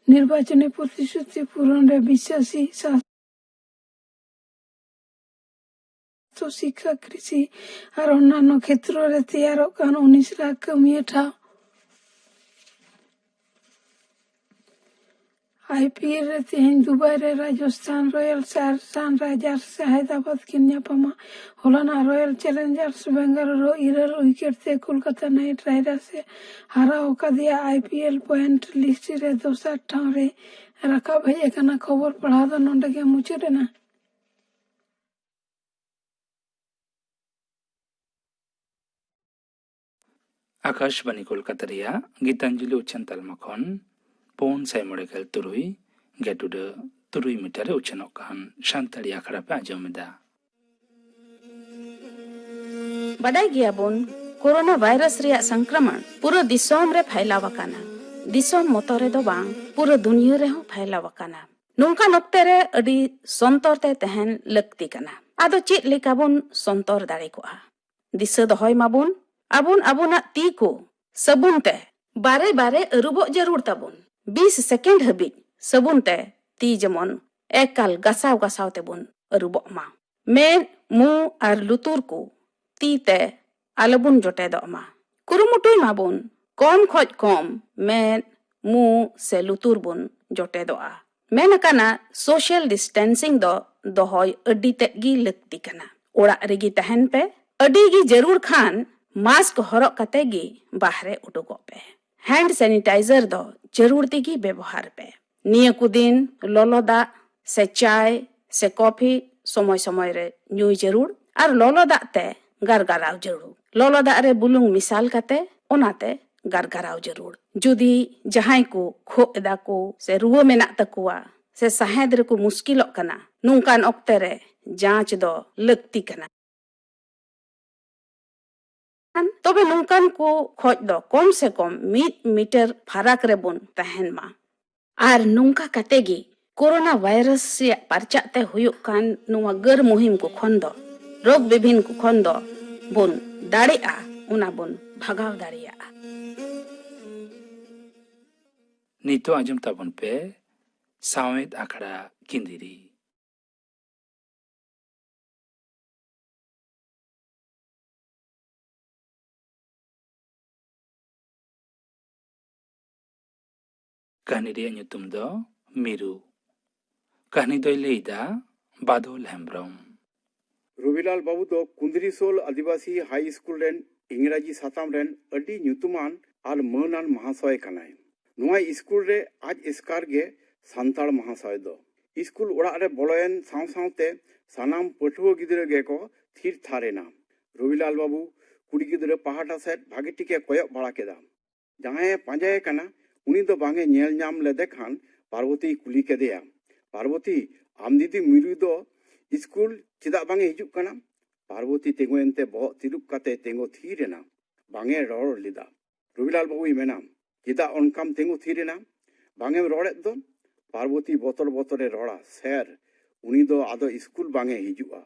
ᱱᱤᱨᱵᱟᱪᱚᱱᱤ ᱯᱨᱚᱛᱤᱥᱨᱩᱛᱤ ᱯᱩᱨᱚᱱ ᱨᱮ ᱵᱤᱥᱥᱟᱥᱤ, ᱥᱟᱥᱛᱷᱚ, ᱥᱤᱠᱠᱷᱟ, ᱠᱨᱤᱥᱤ ᱟᱨ ᱚᱱᱱᱟᱱᱚ ᱠᱷᱮᱛᱨᱚ ᱨᱮ ᱛᱮᱭᱟᱨᱚᱜ ᱠᱟᱱ ᱩᱱᱤᱥ ᱞᱟᱠᱷ ᱠᱟᱹᱢᱤᱭᱟᱹ ᱴᱷᱟᱶ᱾ ᱟᱭ ᱯᱤ ᱮᱞ ᱨᱮ ᱛᱮᱦᱮᱧ ᱫᱩᱵᱟᱭ ᱨᱮ ᱨᱟᱡᱚᱥᱛᱷᱟᱱ ᱨᱚᱭᱟᱞᱥ ᱟᱨ ᱥᱟᱱᱨᱟᱭᱡᱟᱨᱥ ᱦᱟᱭᱫᱨᱟᱵᱟᱫᱽ ᱠᱤᱱ ᱧᱟᱯᱟᱢᱟ᱾ ᱦᱚᱞᱟᱱᱟᱜ ᱨᱚᱭᱟᱞ ᱪᱮᱞᱮᱧᱡᱟᱨᱥ ᱵᱮᱝᱜᱟᱞᱳᱨ ᱤᱨᱟᱹᱞ ᱩᱭᱠᱮᱴ ᱛᱮ ᱠᱳᱞᱠᱟᱛᱟ ᱱᱟᱭᱤᱴ ᱨᱟᱭᱰᱟᱨᱥ ᱮ ᱦᱟᱨᱟᱣ ᱟᱠᱟᱫᱮᱭᱟ᱾ I P L point list ᱨᱮ ᱫᱚᱥᱟᱨ ᱴᱷᱟᱶ ᱨᱮ ᱨᱟᱠᱟᱵ ᱦᱮᱡ ᱟᱠᱟᱱᱟ᱾ ᱠᱷᱚᱵᱚᱨ ᱯᱟᱲᱦᱟᱣ ᱫᱚ ᱱᱚᱰᱮ ᱜᱮ ᱢᱩᱪᱟᱹᱫ ᱮᱱᱟ᱾ ᱟᱠᱟᱥᱵᱟᱱᱤ ᱠᱳᱞᱠᱟᱛᱟ ᱨᱮᱭᱟᱜ ᱜᱤᱛᱟᱧᱡᱚᱞᱤ ᱩᱪᱷᱟᱹᱱ ᱛᱟᱞᱢᱟ ᱠᱷᱚᱱ ᱯᱩᱱ ᱥᱟᱭ ᱢᱚᱬᱮ ᱜᱮᱞ ᱛᱩᱨᱩᱭ ᱜᱮᱴᱩᱰᱟᱹ ᱛᱩᱨᱩᱭ ᱢᱤᱴᱟᱨ ᱨᱮ ᱩᱪᱷᱟᱹᱱᱚᱜ ᱠᱟᱱ ᱥᱟᱱᱛᱟᱲᱤ ᱟᱠᱷᱲᱟ ᱯᱮ ᱟᱸᱡᱚᱢ ᱮᱫᱟ᱾ ᱵᱟᱰᱟᱭ ᱜᱮᱭᱟᱵᱚᱱ, ᱠᱳᱨᱳᱱᱟ ᱵᱷᱟᱭᱨᱟᱥ ᱨᱮᱭᱟᱜ ᱥᱚᱝᱠᱨᱚᱢᱚᱱ ᱯᱩᱨᱟᱹ ᱫᱤᱥᱚᱢ ᱨᱮ ᱯᱷᱟᱭᱞᱟᱣ ᱟᱠᱟᱱᱟ᱾ ᱫᱤᱥᱚᱢ ᱢᱚᱛᱚ ᱨᱮᱫᱚ ᱵᱟᱝ, ᱯᱩᱨᱟᱹ ᱫᱩᱱᱤᱭᱟᱹ ᱨᱮᱦᱚᱸ ᱯᱷᱟᱭᱞᱟᱣ ᱟᱠᱟᱱᱟ᱾ ᱱᱚᱝᱠᱟᱱ ᱚᱠᱛᱮ ᱨᱮ ᱟᱹᱰᱤ ᱥᱚᱱᱛᱚᱨ ᱛᱮ ᱛᱟᱦᱮᱱ ᱞᱟᱹᱠᱛᱤ ᱠᱟᱱᱟ᱾ ᱟᱫᱚ ᱪᱮᱫ ᱞᱮᱠᱟ ᱵᱚᱱ ᱥᱚᱱᱛᱚᱨ ᱫᱟᱲᱮ ᱠᱚᱜᱼᱟ? ᱫᱤᱥᱟᱹ ᱫᱚᱦᱚᱭ ᱢᱟᱵᱚᱱ, ᱟᱵᱚᱱ ᱟᱵᱚᱱᱟᱜ ᱛᱤ ᱠᱚ ᱥᱟᱵᱩᱱ ᱛᱮ ᱵᱟᱨᱮ ᱵᱟᱨᱮ ᱟᱹᱨᱩᱵᱚᱜ ᱡᱟᱹᱨᱩᱲ ᱛᱟᱵᱚᱱ᱾ ᱵᱤᱥ ᱥᱮᱠᱮᱱᱰ ᱦᱟᱹᱵᱤᱡ ᱥᱟᱵᱩᱱ ᱛᱮ ᱛᱤ ᱡᱮᱢᱚᱱ ᱮᱠᱟᱞ ᱜᱟᱥᱟᱣ ᱜᱟᱥᱟᱣ ᱛᱮᱵᱚᱱ ᱟᱹᱨᱩᱵᱚᱜ ᱢᱟ᱾ ᱢᱮᱫ, ᱢᱩ ᱟᱨ ᱞᱩᱛᱩᱨ ᱠᱚ ᱛᱤ ᱛᱮ ᱟᱞᱚᱵᱚᱱ ᱡᱚᱴᱮᱫᱚᱜ ᱢᱟ᱾ ᱠᱩᱨᱩᱢᱩᱴᱩᱭ ᱢᱟᱵᱚᱱ ᱠᱚᱢ ᱠᱷᱚᱡ ᱠᱚᱢ ᱢᱮᱫ, ᱢᱩ ᱥᱮ ᱞᱩᱛᱩᱨ ᱵᱚᱱ ᱡᱚᱴᱮᱫᱚᱜᱼᱟ᱾ ᱢᱮᱱ ᱟᱠᱟᱱᱟ, ᱥᱳᱥᱟᱞ ᱰᱤᱥᱴᱮᱱᱥᱤᱝ ᱫᱚ ᱫᱚᱦᱚᱭ ᱟᱹᱰᱤ ᱛᱮᱫ ᱜᱮ ᱞᱟᱹᱠᱛᱤ ᱠᱟᱱᱟ᱾ ᱚᱲᱟᱜ ᱨᱮᱜᱮ ᱛᱟᱦᱮᱱ ᱯᱮ᱾ ᱟᱹᱰᱤ ᱜᱮ ᱡᱟᱹᱨᱩᱲ ᱠᱷᱟᱱ ᱢᱟᱥᱠ ᱦᱚᱨᱚᱜ ᱠᱟᱛᱮ ᱜᱮ ᱵᱟᱦᱨᱮ ᱩᱰᱩᱠᱚᱜ ᱯᱮ᱾ ᱦᱮᱱᱰ ᱥᱮᱱᱤᱴᱟᱭᱡᱟᱨ ᱫᱚ ᱡᱟᱹᱨᱩᱲ ᱛᱮᱜᱮ ᱵᱮᱵᱚᱦᱟᱨ ᱯᱮ᱾ ᱱᱤᱭᱟᱹ ᱠᱚ ᱫᱤᱱ ᱞᱚᱞᱚ ᱫᱟᱜ ᱥᱮ ᱪᱟᱭ ᱥᱮ ᱠᱚᱯᱷᱤ ᱥᱚᱢᱚᱭ ᱥᱚᱢᱚᱭ ᱨᱮ ᱧᱩᱭ ᱡᱟᱹᱨᱩᱲ ᱟᱨ ᱞᱚᱞᱚ ᱫᱟᱜ ᱛᱮ ᱜᱟᱨᱜᱟᱨᱟᱣ ᱡᱟᱹᱨᱩᱲ᱾ ᱞᱚᱞᱚ ᱫᱟᱜ ᱨᱮ ᱵᱩᱞᱩᱝ ᱢᱮᱥᱟᱞ ᱠᱟᱛᱮ ᱚᱱᱟᱛᱮ ᱜᱟᱨᱜᱟᱨᱟᱣ ᱡᱟᱹᱨᱩᱲ᱾ ᱡᱩᱫᱤ ᱡᱟᱦᱟᱸᱭ ᱠᱚ ᱠᱷᱳᱜ ᱮᱫᱟ ᱠᱚ ᱥᱮ ᱨᱩᱣᱟᱹ ᱢᱮᱱᱟᱜ ᱛᱟᱠᱚᱣᱟ ᱥᱮ ᱥᱟᱦᱮᱸᱫ ᱨᱮᱠᱚ ᱢᱩᱥᱠᱤᱞᱚᱜ ᱠᱟᱱᱟ, ᱱᱚᱝᱠᱟᱱ ᱚᱠᱛᱮ ᱨᱮ ᱡᱟᱸᱪ ᱫᱚ ᱞᱟᱹᱠᱛᱤ ᱠᱟᱱᱟ᱾ ᱛᱚᱵᱮ ᱱᱚᱝᱠᱟᱱ ᱠᱚ ᱠᱷᱚᱡ ᱫᱚ ᱠᱚᱢ ᱥᱮ ᱠᱚᱢ ᱢᱤᱫ ᱢᱤᱴᱟᱨ ᱯᱷᱟᱨᱟᱠ ᱨᱮᱵᱚᱱ ᱛᱟᱦᱮᱱ ᱢᱟ᱾ ᱟᱨ ᱱᱚᱝᱠᱟ ᱠᱟᱛᱮ ᱜᱮ ᱠᱳᱨᱳᱱᱟ ᱵᱷᱟᱭᱨᱟᱥ ᱨᱮᱭᱟᱜ ᱯᱟᱨᱪᱟᱜ ᱛᱮ ᱦᱩᱭᱩᱜ ᱠᱟᱱ ᱱᱚᱣᱟ ᱜᱟᱹᱨ ᱢᱩᱦᱤᱢ ᱠᱚ ᱠᱷᱚᱱ ᱫᱚ, ᱨᱳᱜᱽ ᱵᱤᱵᱷᱤᱱ ᱠᱚ ᱠᱷᱚᱱ ᱫᱚ ᱵᱚᱱ ᱫᱟᱲᱮᱜᱼᱟ, ᱚᱱᱟ ᱵᱚᱱ ᱵᱷᱟᱜᱟᱣ ᱫᱟᱲᱮᱭᱟᱜᱼᱟ᱾ ᱱᱤᱛᱚᱜ ᱟᱸᱡᱚᱢ ᱛᱟᱵᱚᱱ ᱯᱮ ᱥᱟᱶᱮᱫ ᱟᱠᱷᱲᱟ ᱠᱤᱸᱫᱤᱨᱤ᱾ ᱠᱟᱹᱦᱱᱤ ᱨᱮᱭᱟᱜ ᱧᱩᱛᱩᱢ ᱫᱚ ᱢᱤᱨᱩ᱾ ᱠᱟᱹᱦᱱᱤ ᱫᱚᱭ ᱞᱟᱹᱭᱫᱟ ᱵᱟᱫᱚᱞ ᱦᱮᱢᱵᱨᱚᱢ᱾ ᱨᱚᱵᱤᱞᱟᱞ ᱵᱟᱹᱵᱩ ᱫᱚ ᱠᱩᱸᱫᱽᱨᱤᱥᱳᱞ ᱟᱹᱫᱤᱵᱟᱹᱥᱤ ᱦᱟᱭ ᱥᱠᱩᱞ ᱨᱮᱱ ᱤᱝᱨᱟᱡᱤ ᱥᱟᱛᱟᱢ ᱨᱮᱱ ᱟᱹᱰᱤ ᱧᱩᱛᱩᱢᱟᱱ ᱟᱨ ᱢᱟᱹᱱᱟᱱ ᱢᱟᱦᱟᱥᱚᱭ ᱠᱟᱱᱟᱭ᱾ ᱱᱚᱣᱟ ᱥᱠᱩᱞ ᱨᱮ ᱟᱡ ᱮᱥᱠᱟᱨ ᱜᱮ ᱥᱟᱱᱛᱟᱲ ᱢᱟᱦᱟᱥᱚᱭ ᱫᱚ᱾ ᱥᱠᱩᱞ ᱚᱲᱟᱜ ᱨᱮ ᱵᱚᱞᱚᱭᱮᱱ ᱥᱟᱶ ᱥᱟᱶᱛᱮ ᱥᱟᱱᱟᱢ ᱯᱟᱹᱴᱷᱩᱣᱟᱹ ᱜᱤᱫᱽᱨᱟᱹ ᱜᱮᱠᱚ ᱛᱷᱤᱨ ᱛᱷᱟᱨ ᱮᱱᱟ᱾ ᱨᱚᱵᱤᱞᱟᱞ ᱵᱟᱹᱵᱩ ᱠᱩᱲᱤ ᱜᱤᱫᱽᱨᱟᱹ ᱯᱟᱦᱴᱟ ᱥᱮᱫ ᱵᱷᱟᱜᱮ ᱴᱷᱤᱠᱮ ᱠᱚᱭᱚᱜ ᱵᱟᱲᱟ ᱠᱮᱫᱟ᱾ ᱡᱟᱦᱟᱸᱭᱮ ᱯᱟᱸᱡᱟᱭᱮ ᱠᱟᱱᱟ, ᱩᱱᱤ ᱫᱚ ᱵᱟᱝ ᱮ ᱧᱮᱞ ᱧᱟᱢ ᱞᱮᱫᱮ ᱠᱷᱟᱱ ᱯᱟᱨᱵᱚᱛᱤᱭ ᱠᱩᱞᱤ ᱠᱮᱫᱮᱭᱟ, "ᱯᱟᱨᱵᱚᱛᱤ, ᱟᱢ ᱫᱤᱫᱤ ᱢᱤᱨᱩ ᱫᱚ ᱥᱠᱩᱞ ᱪᱮᱫᱟᱜ ᱵᱟᱝ ᱮ ᱦᱤᱡᱩᱜ ᱠᱟᱱᱟ?" ᱯᱟᱨᱵᱚᱛᱤ ᱛᱤᱸᱜᱩᱭᱮᱱ ᱛᱮ ᱵᱚᱦᱚᱜ ᱛᱤᱨᱩᱵ ᱠᱟᱛᱮ ᱛᱤᱸᱜᱩ ᱛᱷᱤᱨ ᱮᱱᱟ᱾ ᱵᱟᱝ ᱮ ᱨᱚᱲ ᱞᱮᱫᱟ᱾ ᱨᱚᱵᱤᱞᱟᱞ ᱵᱟᱹᱵᱩᱭ ᱢᱮᱱᱟ, "ᱪᱮᱫᱟᱜ ᱚᱱᱠᱟᱢ ᱛᱤᱸᱜᱩ ᱛᱷᱤᱨ ᱮᱱᱟ? ᱵᱟᱝ ᱮᱢ ᱨᱚᱲᱮᱫ ᱫᱚ?" ᱯᱟᱨᱵᱚᱛᱤ ᱵᱚᱛᱚᱨ ᱵᱚᱛᱚᱨ ᱮ ᱨᱚᱲᱟ, "ᱥᱮᱨ, ᱩᱱᱤ ᱫᱚ ᱟᱫᱚ ᱥᱠᱩᱞ ᱵᱟᱝ ᱮ ᱦᱤᱡᱩᱜᱼᱟ᱾"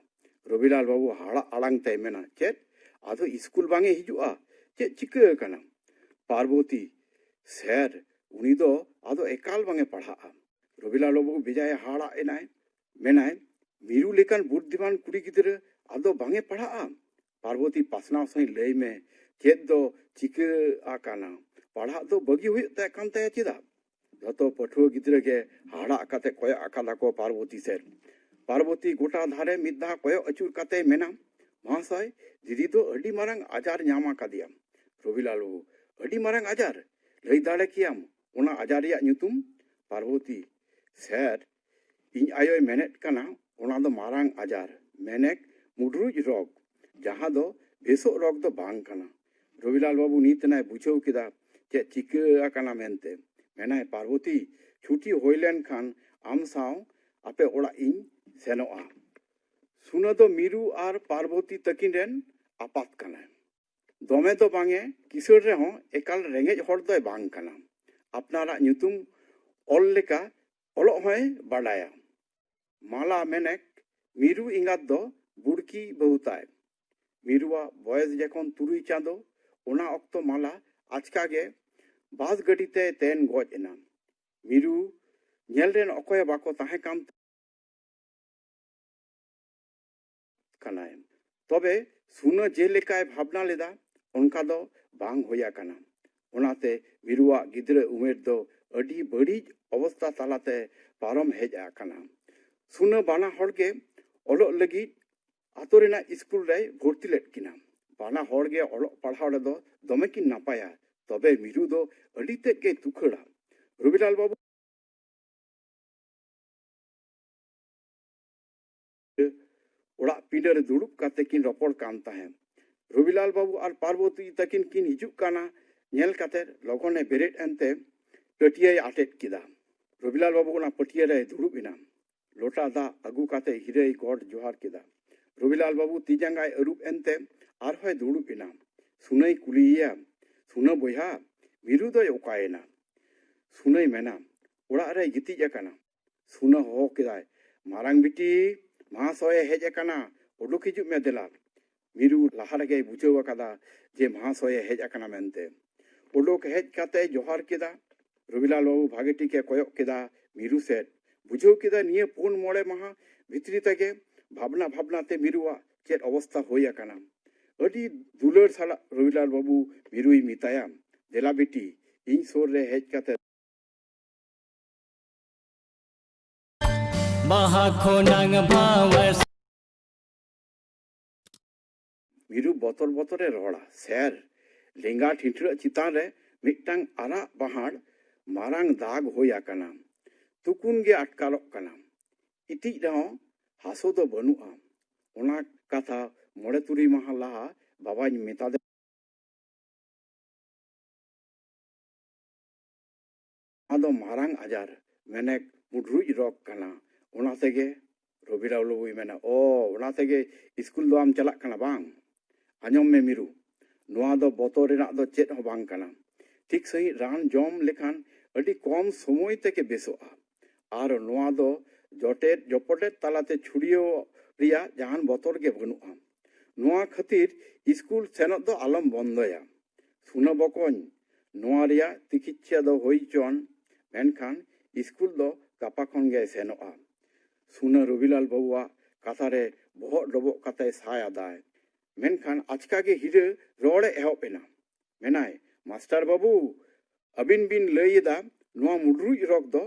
ᱨᱚᱵᱤᱞᱟᱞ ᱵᱟᱹᱵᱩ ᱦᱟᱦᱟᱲᱟᱜ ᱟᱲᱟᱝ ᱛᱮᱭ ᱢᱮᱱᱟ, "ᱪᱮᱫ? ᱟᱫᱚ ᱥᱠᱩᱞ ᱵᱟᱝ ᱮ ᱦᱤᱡᱩᱜᱼᱟ? ᱪᱮᱫ ᱪᱤᱠᱟᱹ ᱟᱠᱟᱱᱟ?" ᱯᱟᱨᱵᱚᱛᱤ, "ᱥᱮᱨ, ᱩᱱᱤ ᱫᱚ ᱟᱫᱚ ᱮᱠᱟᱞ ᱵᱟᱝ ᱮ ᱯᱟᱲᱦᱟᱜᱼᱟ᱾" ᱨᱚᱵᱤᱞᱟᱞ ᱵᱟᱹᱵᱩ ᱵᱮᱡᱟᱭ ᱦᱟᱦᱟᱲᱟᱜ ᱮᱱᱟᱭ, ᱢᱮᱱᱟᱭ, "ᱢᱤᱨᱩ ᱞᱮᱠᱟᱱ ᱵᱩᱫᱽᱫᱷᱤᱢᱟᱱ ᱠᱩᱲᱤ ᱜᱤᱫᱽᱨᱟᱹ ᱟᱫᱚ ᱵᱟᱝ ᱮ ᱯᱟᱲᱦᱟᱜᱼᱟ?" ᱯᱟᱨᱵᱚᱛᱤ, ᱯᱟᱥᱱᱟᱣ ᱥᱟᱺᱦᱤᱡ ᱞᱟᱹᱭ ᱢᱮ, ᱪᱮᱫ ᱫᱚ ᱪᱤᱠᱟᱹ ᱟᱠᱟᱱᱟ? ᱯᱟᱲᱦᱟᱜ ᱫᱚ ᱵᱟᱹᱜᱤ ᱦᱩᱭᱩᱜ ᱛᱟᱭ ᱠᱟᱱ ᱛᱟᱭᱟ ᱪᱮᱫᱟᱜ? ᱡᱷᱚᱛᱚ ᱯᱟᱹᱴᱷᱩᱣᱟᱹ ᱜᱤᱫᱽᱨᱟᱹ ᱜᱮ ᱦᱟᱦᱟᱲᱟᱜ ᱠᱟᱛᱮ ᱠᱚᱭᱚᱜ ᱟᱠᱟᱫᱟ ᱠᱚ ᱯᱟᱨᱵᱚᱛᱤ ᱥᱮᱫ᱾ ᱯᱟᱨᱵᱚᱛᱤ ᱜᱚᱴᱟ ᱫᱷᱟᱨᱮ ᱢᱤᱫ ᱫᱷᱟᱣ ᱠᱚᱭᱚᱜ ᱟᱹᱪᱩᱨ ᱠᱟᱛᱮᱭ ᱢᱮᱱᱟ, "ᱢᱚᱦᱟᱥᱚᱭ, ᱫᱤᱫᱤ ᱫᱚ ᱟᱹᱰᱤ ᱢᱟᱨᱟᱝ ᱟᱡᱟᱨ ᱧᱟᱢ ᱟᱠᱟᱫᱮᱭᱟ᱾" ᱨᱚᱵᱤᱞᱟᱞ ᱵᱟᱹᱵᱩ, "ᱟᱹᱰᱤ ᱢᱟᱨᱟᱝ ᱟᱡᱟᱨ? ᱞᱟᱹᱭ ᱫᱟᱲᱮ ᱠᱮᱭᱟᱢ ᱚᱱᱟ ᱟᱡᱟᱨ ᱨᱮᱭᱟᱜ ᱧᱩᱛᱩᱢ?" ᱯᱟᱨᱵᱚᱛᱤ, "ᱥᱮᱨ, ᱤᱧ ᱟᱭᱳᱭ ᱢᱮᱱᱮᱫ ᱠᱟᱱᱟ ᱚᱱᱟ ᱫᱚ ᱢᱟᱨᱟᱝ ᱟᱡᱟᱨ, ᱢᱮᱱᱮᱠ ᱢᱩᱰᱨᱩᱡ ᱨᱳᱜᱽ, ᱡᱟᱦᱟᱸ ᱫᱚ ᱵᱮᱥᱚᱜ ᱨᱳᱜᱽ ᱫᱚ ᱵᱟᱝ ᱠᱟᱱᱟ᱾" ᱨᱚᱵᱤᱞᱟᱞ ᱵᱟᱹᱵᱩ ᱱᱤᱛ ᱮᱱᱟᱭ ᱵᱩᱡᱷᱟᱹᱣ ᱠᱮᱫᱟ ᱪᱮᱫ ᱪᱤᱠᱟᱹ ᱟᱠᱟᱱᱟ ᱢᱮᱱᱛᱮ᱾ ᱢᱮᱱᱟᱭ, "ᱯᱟᱨᱵᱚᱛᱤ, ᱪᱷᱩᱴᱤ ᱦᱩᱭ ᱞᱮᱱ ᱠᱷᱟᱱ ᱟᱢ ᱥᱟᱶ ᱟᱯᱮ ᱚᱲᱟᱜ ᱤᱧ ᱥᱮᱱᱚᱜᱼᱟ᱾" ᱥᱩᱱᱟᱹ ᱫᱚ ᱢᱤᱨᱩ ᱟᱨ ᱯᱟᱨᱵᱚᱛᱤ ᱛᱟᱹᱠᱤᱱ ᱨᱮᱱ ᱟᱯᱟᱛ ᱠᱟᱱᱟᱭ᱾ ᱫᱚᱢᱮ ᱫᱚ ᱵᱟᱝ ᱮ ᱠᱤᱥᱟᱹᱬ ᱨᱮᱦᱚᱸ ᱮᱠᱟᱞ ᱨᱮᱸᱜᱮᱡ ᱦᱚᱲ ᱫᱚᱭ ᱵᱟᱝ ᱠᱟᱱᱟ᱾ ᱟᱯᱱᱟᱨᱟᱜ ᱧᱩᱛᱩᱢ ᱚᱞ ᱞᱮᱠᱟ ᱚᱞᱚᱜ ᱦᱚᱸᱭ ᱵᱟᱰᱟᱭᱟ᱾ ᱢᱟᱞᱟ ᱢᱮᱱᱮᱠ ᱢᱤᱨᱩ ᱮᱸᱜᱟᱛ ᱫᱚ ᱵᱩᱲᱠᱤ ᱵᱟᱹᱦᱩ ᱛᱟᱭ᱾ ᱢᱤᱨᱩᱣᱟᱜ ᱵᱚᱭᱮᱥ ᱡᱚᱠᱷᱚᱱ ᱛᱩᱨᱩᱭ ᱪᱟᱸᱫᱚ, ᱚᱱᱟ ᱚᱠᱛᱚ ᱢᱟᱞᱟ ᱟᱪᱠᱟ ᱜᱮ ᱵᱟᱥ ᱜᱟᱹᱰᱤ ᱛᱮ ᱛᱮᱱ ᱜᱚᱡ ᱮᱱᱟ᱾ ᱢᱤᱨᱩ ᱧᱮᱞ ᱨᱮᱱ ᱚᱠᱚᱭ ᱦᱚᱸ ᱵᱟᱠᱚ ᱛᱟᱦᱮᱸ ᱠᱟᱱ ᱠᱟᱱᱟᱭ᱾ ᱛᱚᱵᱮ ᱥᱩᱱᱟᱹ ᱡᱮᱞᱮᱠᱟᱭ ᱵᱷᱟᱵᱽᱱᱟ ᱞᱮᱫᱟ, ᱚᱱᱠᱟ ᱫᱚ ᱵᱟᱝ ᱦᱩᱭ ᱟᱠᱟᱱᱟ᱾ ᱚᱱᱟᱛᱮ ᱢᱤᱨᱩᱣᱟᱜ ᱜᱤᱫᱽᱨᱟᱹ ᱩᱢᱮᱨ ᱫᱚ ᱟᱹᱰᱤ ᱵᱟᱹᱲᱤᱡ ᱚᱵᱚᱥᱛᱟ ᱛᱟᱞᱟᱛᱮ ᱯᱟᱨᱚᱢ ᱦᱮᱡ ᱟᱠᱟᱱᱟ᱾ ᱥᱩᱱᱟᱹ ᱵᱟᱱᱟ ᱦᱚᱲ ᱜᱮ ᱚᱞᱚᱜ ᱞᱟᱹᱜᱤᱫ ᱟᱛᱳ ᱨᱮᱱᱟᱜ ᱥᱠᱩᱞ ᱨᱮᱭ ᱵᱷᱚᱨᱛᱤ ᱞᱮᱫ ᱠᱤᱱᱟ᱾ ᱵᱟᱱᱟ ᱦᱚᱲ ᱜᱮ ᱚᱞᱚᱜ ᱯᱟᱲᱦᱟᱣ ᱨᱮᱫᱚ ᱫᱚᱢᱮ ᱠᱤᱱ ᱱᱟᱯᱟᱭᱟ, ᱛᱚᱵᱮ ᱢᱤᱨᱩ ᱫᱚ ᱟᱹᱰᱤ ᱛᱮᱫ ᱜᱮᱭ ᱛᱩᱠᱷᱟᱹᱲᱟ᱾ ᱨᱚᱵᱤᱞᱟᱞ ᱵᱟᱹᱵᱩ ᱚᱲᱟᱜ ᱯᱤᱸᱰᱟᱹ ᱨᱮ ᱫᱩᱲᱩᱵ ᱠᱟᱛᱮ ᱠᱤᱱ ᱨᱚᱯᱚᱲ ᱠᱟᱱ ᱛᱟᱦᱮᱸᱫ᱾ ᱨᱚᱵᱤᱞᱟᱞ ᱵᱟᱹᱵᱩ ᱟᱨ ᱯᱟᱨᱵᱚᱛᱤ ᱛᱟᱹᱠᱤᱱ ᱠᱤᱱ ᱦᱤᱡᱩᱜ ᱠᱟᱱᱟ ᱧᱮᱞ ᱠᱟᱛᱮ ᱞᱚᱜᱚᱱᱮ ᱵᱮᱨᱮᱫ ᱮᱱᱛᱮ ᱴᱟᱹᱴᱭᱟᱹᱭ ᱟᱴᱮᱫ ᱠᱮᱫᱟ᱾ ᱨᱚᱵᱤᱞᱟᱞ ᱵᱟᱹᱵᱩ ᱚᱱᱟ ᱯᱟᱹᱴᱭᱟᱹ ᱨᱮᱭ ᱫᱩᱲᱩᱵ ᱮᱱᱟ᱾ ᱞᱚᱴᱟ ᱫᱟᱜ ᱟᱹᱜᱩ ᱠᱟᱛᱮ ᱦᱤᱨᱟᱹᱭ ᱜᱚᱰ ᱡᱚᱦᱟᱨ ᱠᱮᱫᱟ᱾ ᱨᱚᱵᱤᱞᱟᱞ ᱵᱟᱹᱵᱩ ᱛᱤ ᱡᱟᱸᱜᱟᱭ ᱟᱹᱨᱩᱵ ᱮᱱᱛᱮ ᱟᱨᱦᱚᱸᱭ ᱫᱩᱲᱩᱵ ᱮᱱᱟ᱾ ᱥᱩᱱᱟᱹᱭ ᱠᱩᱞᱤᱭᱮᱭᱟ, "ᱥᱩᱱᱟᱹ ᱵᱚᱭᱦᱟ, ᱢᱤᱨᱩ ᱫᱚᱭ ᱚᱠᱟᱭᱮᱱᱟ?" ᱥᱩᱱᱟᱹᱭ ᱢᱮᱱᱟ, "ᱚᱲᱟᱜ ᱨᱮᱭ ᱜᱤᱛᱤᱡ ᱟᱠᱟᱱᱟ᱾" ᱥᱩᱱᱟᱹ ᱦᱚᱦᱚ ᱠᱮᱫᱟᱭ, "ᱢᱟᱨᱟᱝ ᱵᱤᱴᱤ, ᱢᱟᱦᱟᱥᱚᱭᱮ ᱦᱮᱡ ᱟᱠᱟᱱᱟ, ᱩᱰᱩᱠ ᱦᱤᱡᱩᱜ ᱢᱮ ᱫᱮᱞᱟ᱾" ᱢᱤᱨᱩ ᱞᱟᱦᱟ ᱨᱮᱜᱮᱭ ᱵᱩᱡᱷᱟᱹᱣ ᱟᱠᱟᱫᱟ ᱡᱮ ᱢᱟᱦᱟᱥᱚᱭᱮ ᱦᱮᱡ ᱟᱠᱟᱱᱟ ᱢᱮᱱᱛᱮ᱾ ᱩᱰᱩᱠ ᱦᱮᱡ ᱠᱟᱛᱮᱭ ᱡᱚᱦᱟᱨ ᱠᱮᱫᱟ᱾ ᱨᱚᱵᱤᱞᱟᱞ ᱵᱟᱹᱵᱩ ᱵᱷᱟᱜᱮ ᱴᱷᱤᱠᱮ ᱠᱚᱭᱚᱜ ᱠᱮᱫᱟ ᱢᱤᱨᱩ ᱥᱮᱫ᱾ ᱵᱩᱡᱷᱟᱹᱣ ᱠᱮᱫᱟ ᱱᱤᱭᱟᱹ ᱯᱩᱱ ᱢᱚᱬᱮ ᱢᱟᱦᱟ ᱵᱷᱤᱛᱨᱤ ᱛᱮᱜᱮ ᱵᱷᱟᱵᱽᱱᱟ ᱵᱷᱟᱵᱽᱱᱟ ᱛᱮ ᱢᱤᱨᱩᱣᱟᱜ ᱪᱮᱫ ᱚᱵᱚᱥᱛᱟ ᱦᱩᱭ ᱟᱠᱟᱱᱟ᱾ ᱟᱹᱰᱤ ᱫᱩᱞᱟᱹᱲ ᱥᱟᱞᱟᱜ ᱨᱚᱵᱤᱞᱟᱞ ᱵᱟᱹᱵᱩ ᱢᱤᱨᱩᱭ ᱢᱮᱛᱟᱭᱟ, "ᱫᱮᱞᱟ ᱵᱤᱴᱤ, ᱤᱧ ᱥᱩᱨ ᱨᱮ ᱦᱮᱡ ᱠᱟᱛᱮ ᱵᱟᱦᱟ ᱠᱷᱚᱱᱟᱝ ᱵᱷᱟᱣᱮᱥ᱾ ᱢᱤᱨᱩ ᱵᱚᱛᱚᱨ ᱵᱚᱛᱚᱨ ᱮ ᱨᱚᱲᱟ, "ᱥᱮᱨ, ᱞᱮᱸᱜᱟ ᱴᱷᱤᱱᱴᱷᱲᱟᱹᱜ ᱪᱮᱛᱟᱱ ᱨᱮ ᱢᱤᱫᱴᱟᱝ ᱟᱨᱟᱜ ᱵᱟᱦᱟᱲ ᱢᱟᱨᱟᱝ ᱫᱟᱜᱽ ᱦᱩᱭ ᱟᱠᱟᱱᱟ᱾ ᱛᱩᱠᱩᱱ ᱜᱮ ᱟᱴᱠᱟᱨᱚᱜ ᱠᱟᱱᱟ᱾ ᱤᱛᱤᱡ ᱨᱮᱦᱚᱸ ᱦᱟᱹᱥᱩ ᱫᱚ ᱵᱟᱹᱱᱩᱜᱼᱟ᱾ ᱚᱱᱟ ᱠᱟᱛᱷᱟ ᱢᱚᱬᱮ ᱛᱩᱨᱩᱭ ᱢᱟᱦᱟ ᱞᱟᱦᱟ ᱵᱟᱵᱟᱧ ᱢᱮᱛᱟᱫᱮ ᱱᱚᱣᱟ ᱫᱚ ᱢᱟᱨᱟᱝ ᱟᱡᱟᱨ, ᱢᱮᱱᱮᱠ ᱢᱩᱰᱨᱩᱡ ᱨᱳᱜᱽ ᱠᱟᱱᱟ᱾ ᱚᱱᱟ ᱛᱮᱜᱮ ᱨᱚᱵᱤᱞᱟᱞ ᱵᱟᱹᱵᱩᱭ ᱢᱮᱱᱟ, ᱚ, ᱚᱱᱟ ᱛᱮᱜᱮ ᱥᱠᱩᱞ ᱫᱚ ᱟᱢ ᱪᱟᱞᱟᱜ ᱠᱟᱱᱟ ᱵᱟᱝ? ᱟᱸᱡᱚᱢ ᱢᱮ ᱢᱤᱨᱩ, ᱱᱚᱣᱟ ᱫᱚ ᱵᱚᱛᱚᱨ ᱨᱮᱱᱟᱜ ᱫᱚ ᱪᱮᱫ ᱦᱚᱸ ᱵᱟᱝ ᱠᱟᱱᱟ᱾ ᱴᱷᱤᱠ ᱥᱟᱺᱦᱤᱡ ᱨᱟᱱ ᱡᱚᱢ ᱞᱮᱠᱷᱟᱱ ᱟᱹᱰᱤ ᱠᱚᱢ ᱥᱚᱢᱚᱭ ᱛᱮᱜᱮ ᱵᱮᱥᱚᱜᱼᱟ᱾ ᱟᱨ ᱱᱚᱣᱟ ᱫᱚ ᱡᱚᱴᱮᱫ ᱡᱚᱯᱚᱴᱮᱫ ᱛᱟᱞᱟᱛᱮ ᱪᱷᱩᱲᱭᱟᱹᱣ ᱨᱮᱭᱟᱜ ᱡᱟᱦᱟᱱ ᱵᱚᱛᱚᱨ ᱜᱮ ᱵᱟᱹᱱᱩᱜᱼᱟ᱾ ᱱᱚᱣᱟ ᱠᱷᱟᱹᱛᱤᱨ ᱥᱠᱩᱞ ᱥᱮᱱᱚᱜ ᱫᱚ ᱟᱞᱚᱢ ᱵᱚᱱᱫᱚᱭᱟ᱾ ᱥᱩᱱᱟᱹ ᱵᱚᱠᱚᱧ, ᱱᱚᱣᱟ ᱨᱮᱭᱟᱜ ᱛᱤᱠᱤᱪᱪᱷᱟ ᱫᱚ ᱦᱩᱭ ᱪᱚᱱ, ᱢᱮᱱᱠᱷᱟᱱ ᱥᱠᱩᱞ ᱫᱚ ᱜᱟᱯᱟ ᱠᱷᱚᱱ ᱜᱮ ᱥᱮᱱᱚᱜᱼᱟ᱾ ᱥᱩᱱᱟᱹ ᱨᱚᱵᱤᱞᱟᱞ ᱵᱟᱹᱵᱩᱣᱟᱜ ᱠᱟᱛᱷᱟ ᱨᱮ ᱵᱚᱦᱚᱜ ᱰᱚᱵᱚᱜ ᱠᱟᱛᱮ ᱥᱟᱭ ᱟᱫᱟᱭ᱾ ᱢᱮᱱᱠᱷᱟᱱ ᱟᱪᱠᱟ ᱜᱮ ᱦᱤᱨᱟᱹ ᱨᱚᱲᱮ ᱮᱦᱚᱵ ᱮᱱᱟ᱾ ᱢᱮᱱᱟᱭ, "ᱢᱟᱥᱴᱟᱨ ᱵᱟᱹᱵᱩ, ᱟᱹᱵᱤᱱ ᱵᱤᱱ ᱞᱟᱹᱭ ᱮᱫᱟ ᱱᱚᱣᱟ ᱢᱩᱰᱨᱩᱡ ᱨᱚᱜᱽ ᱫᱚ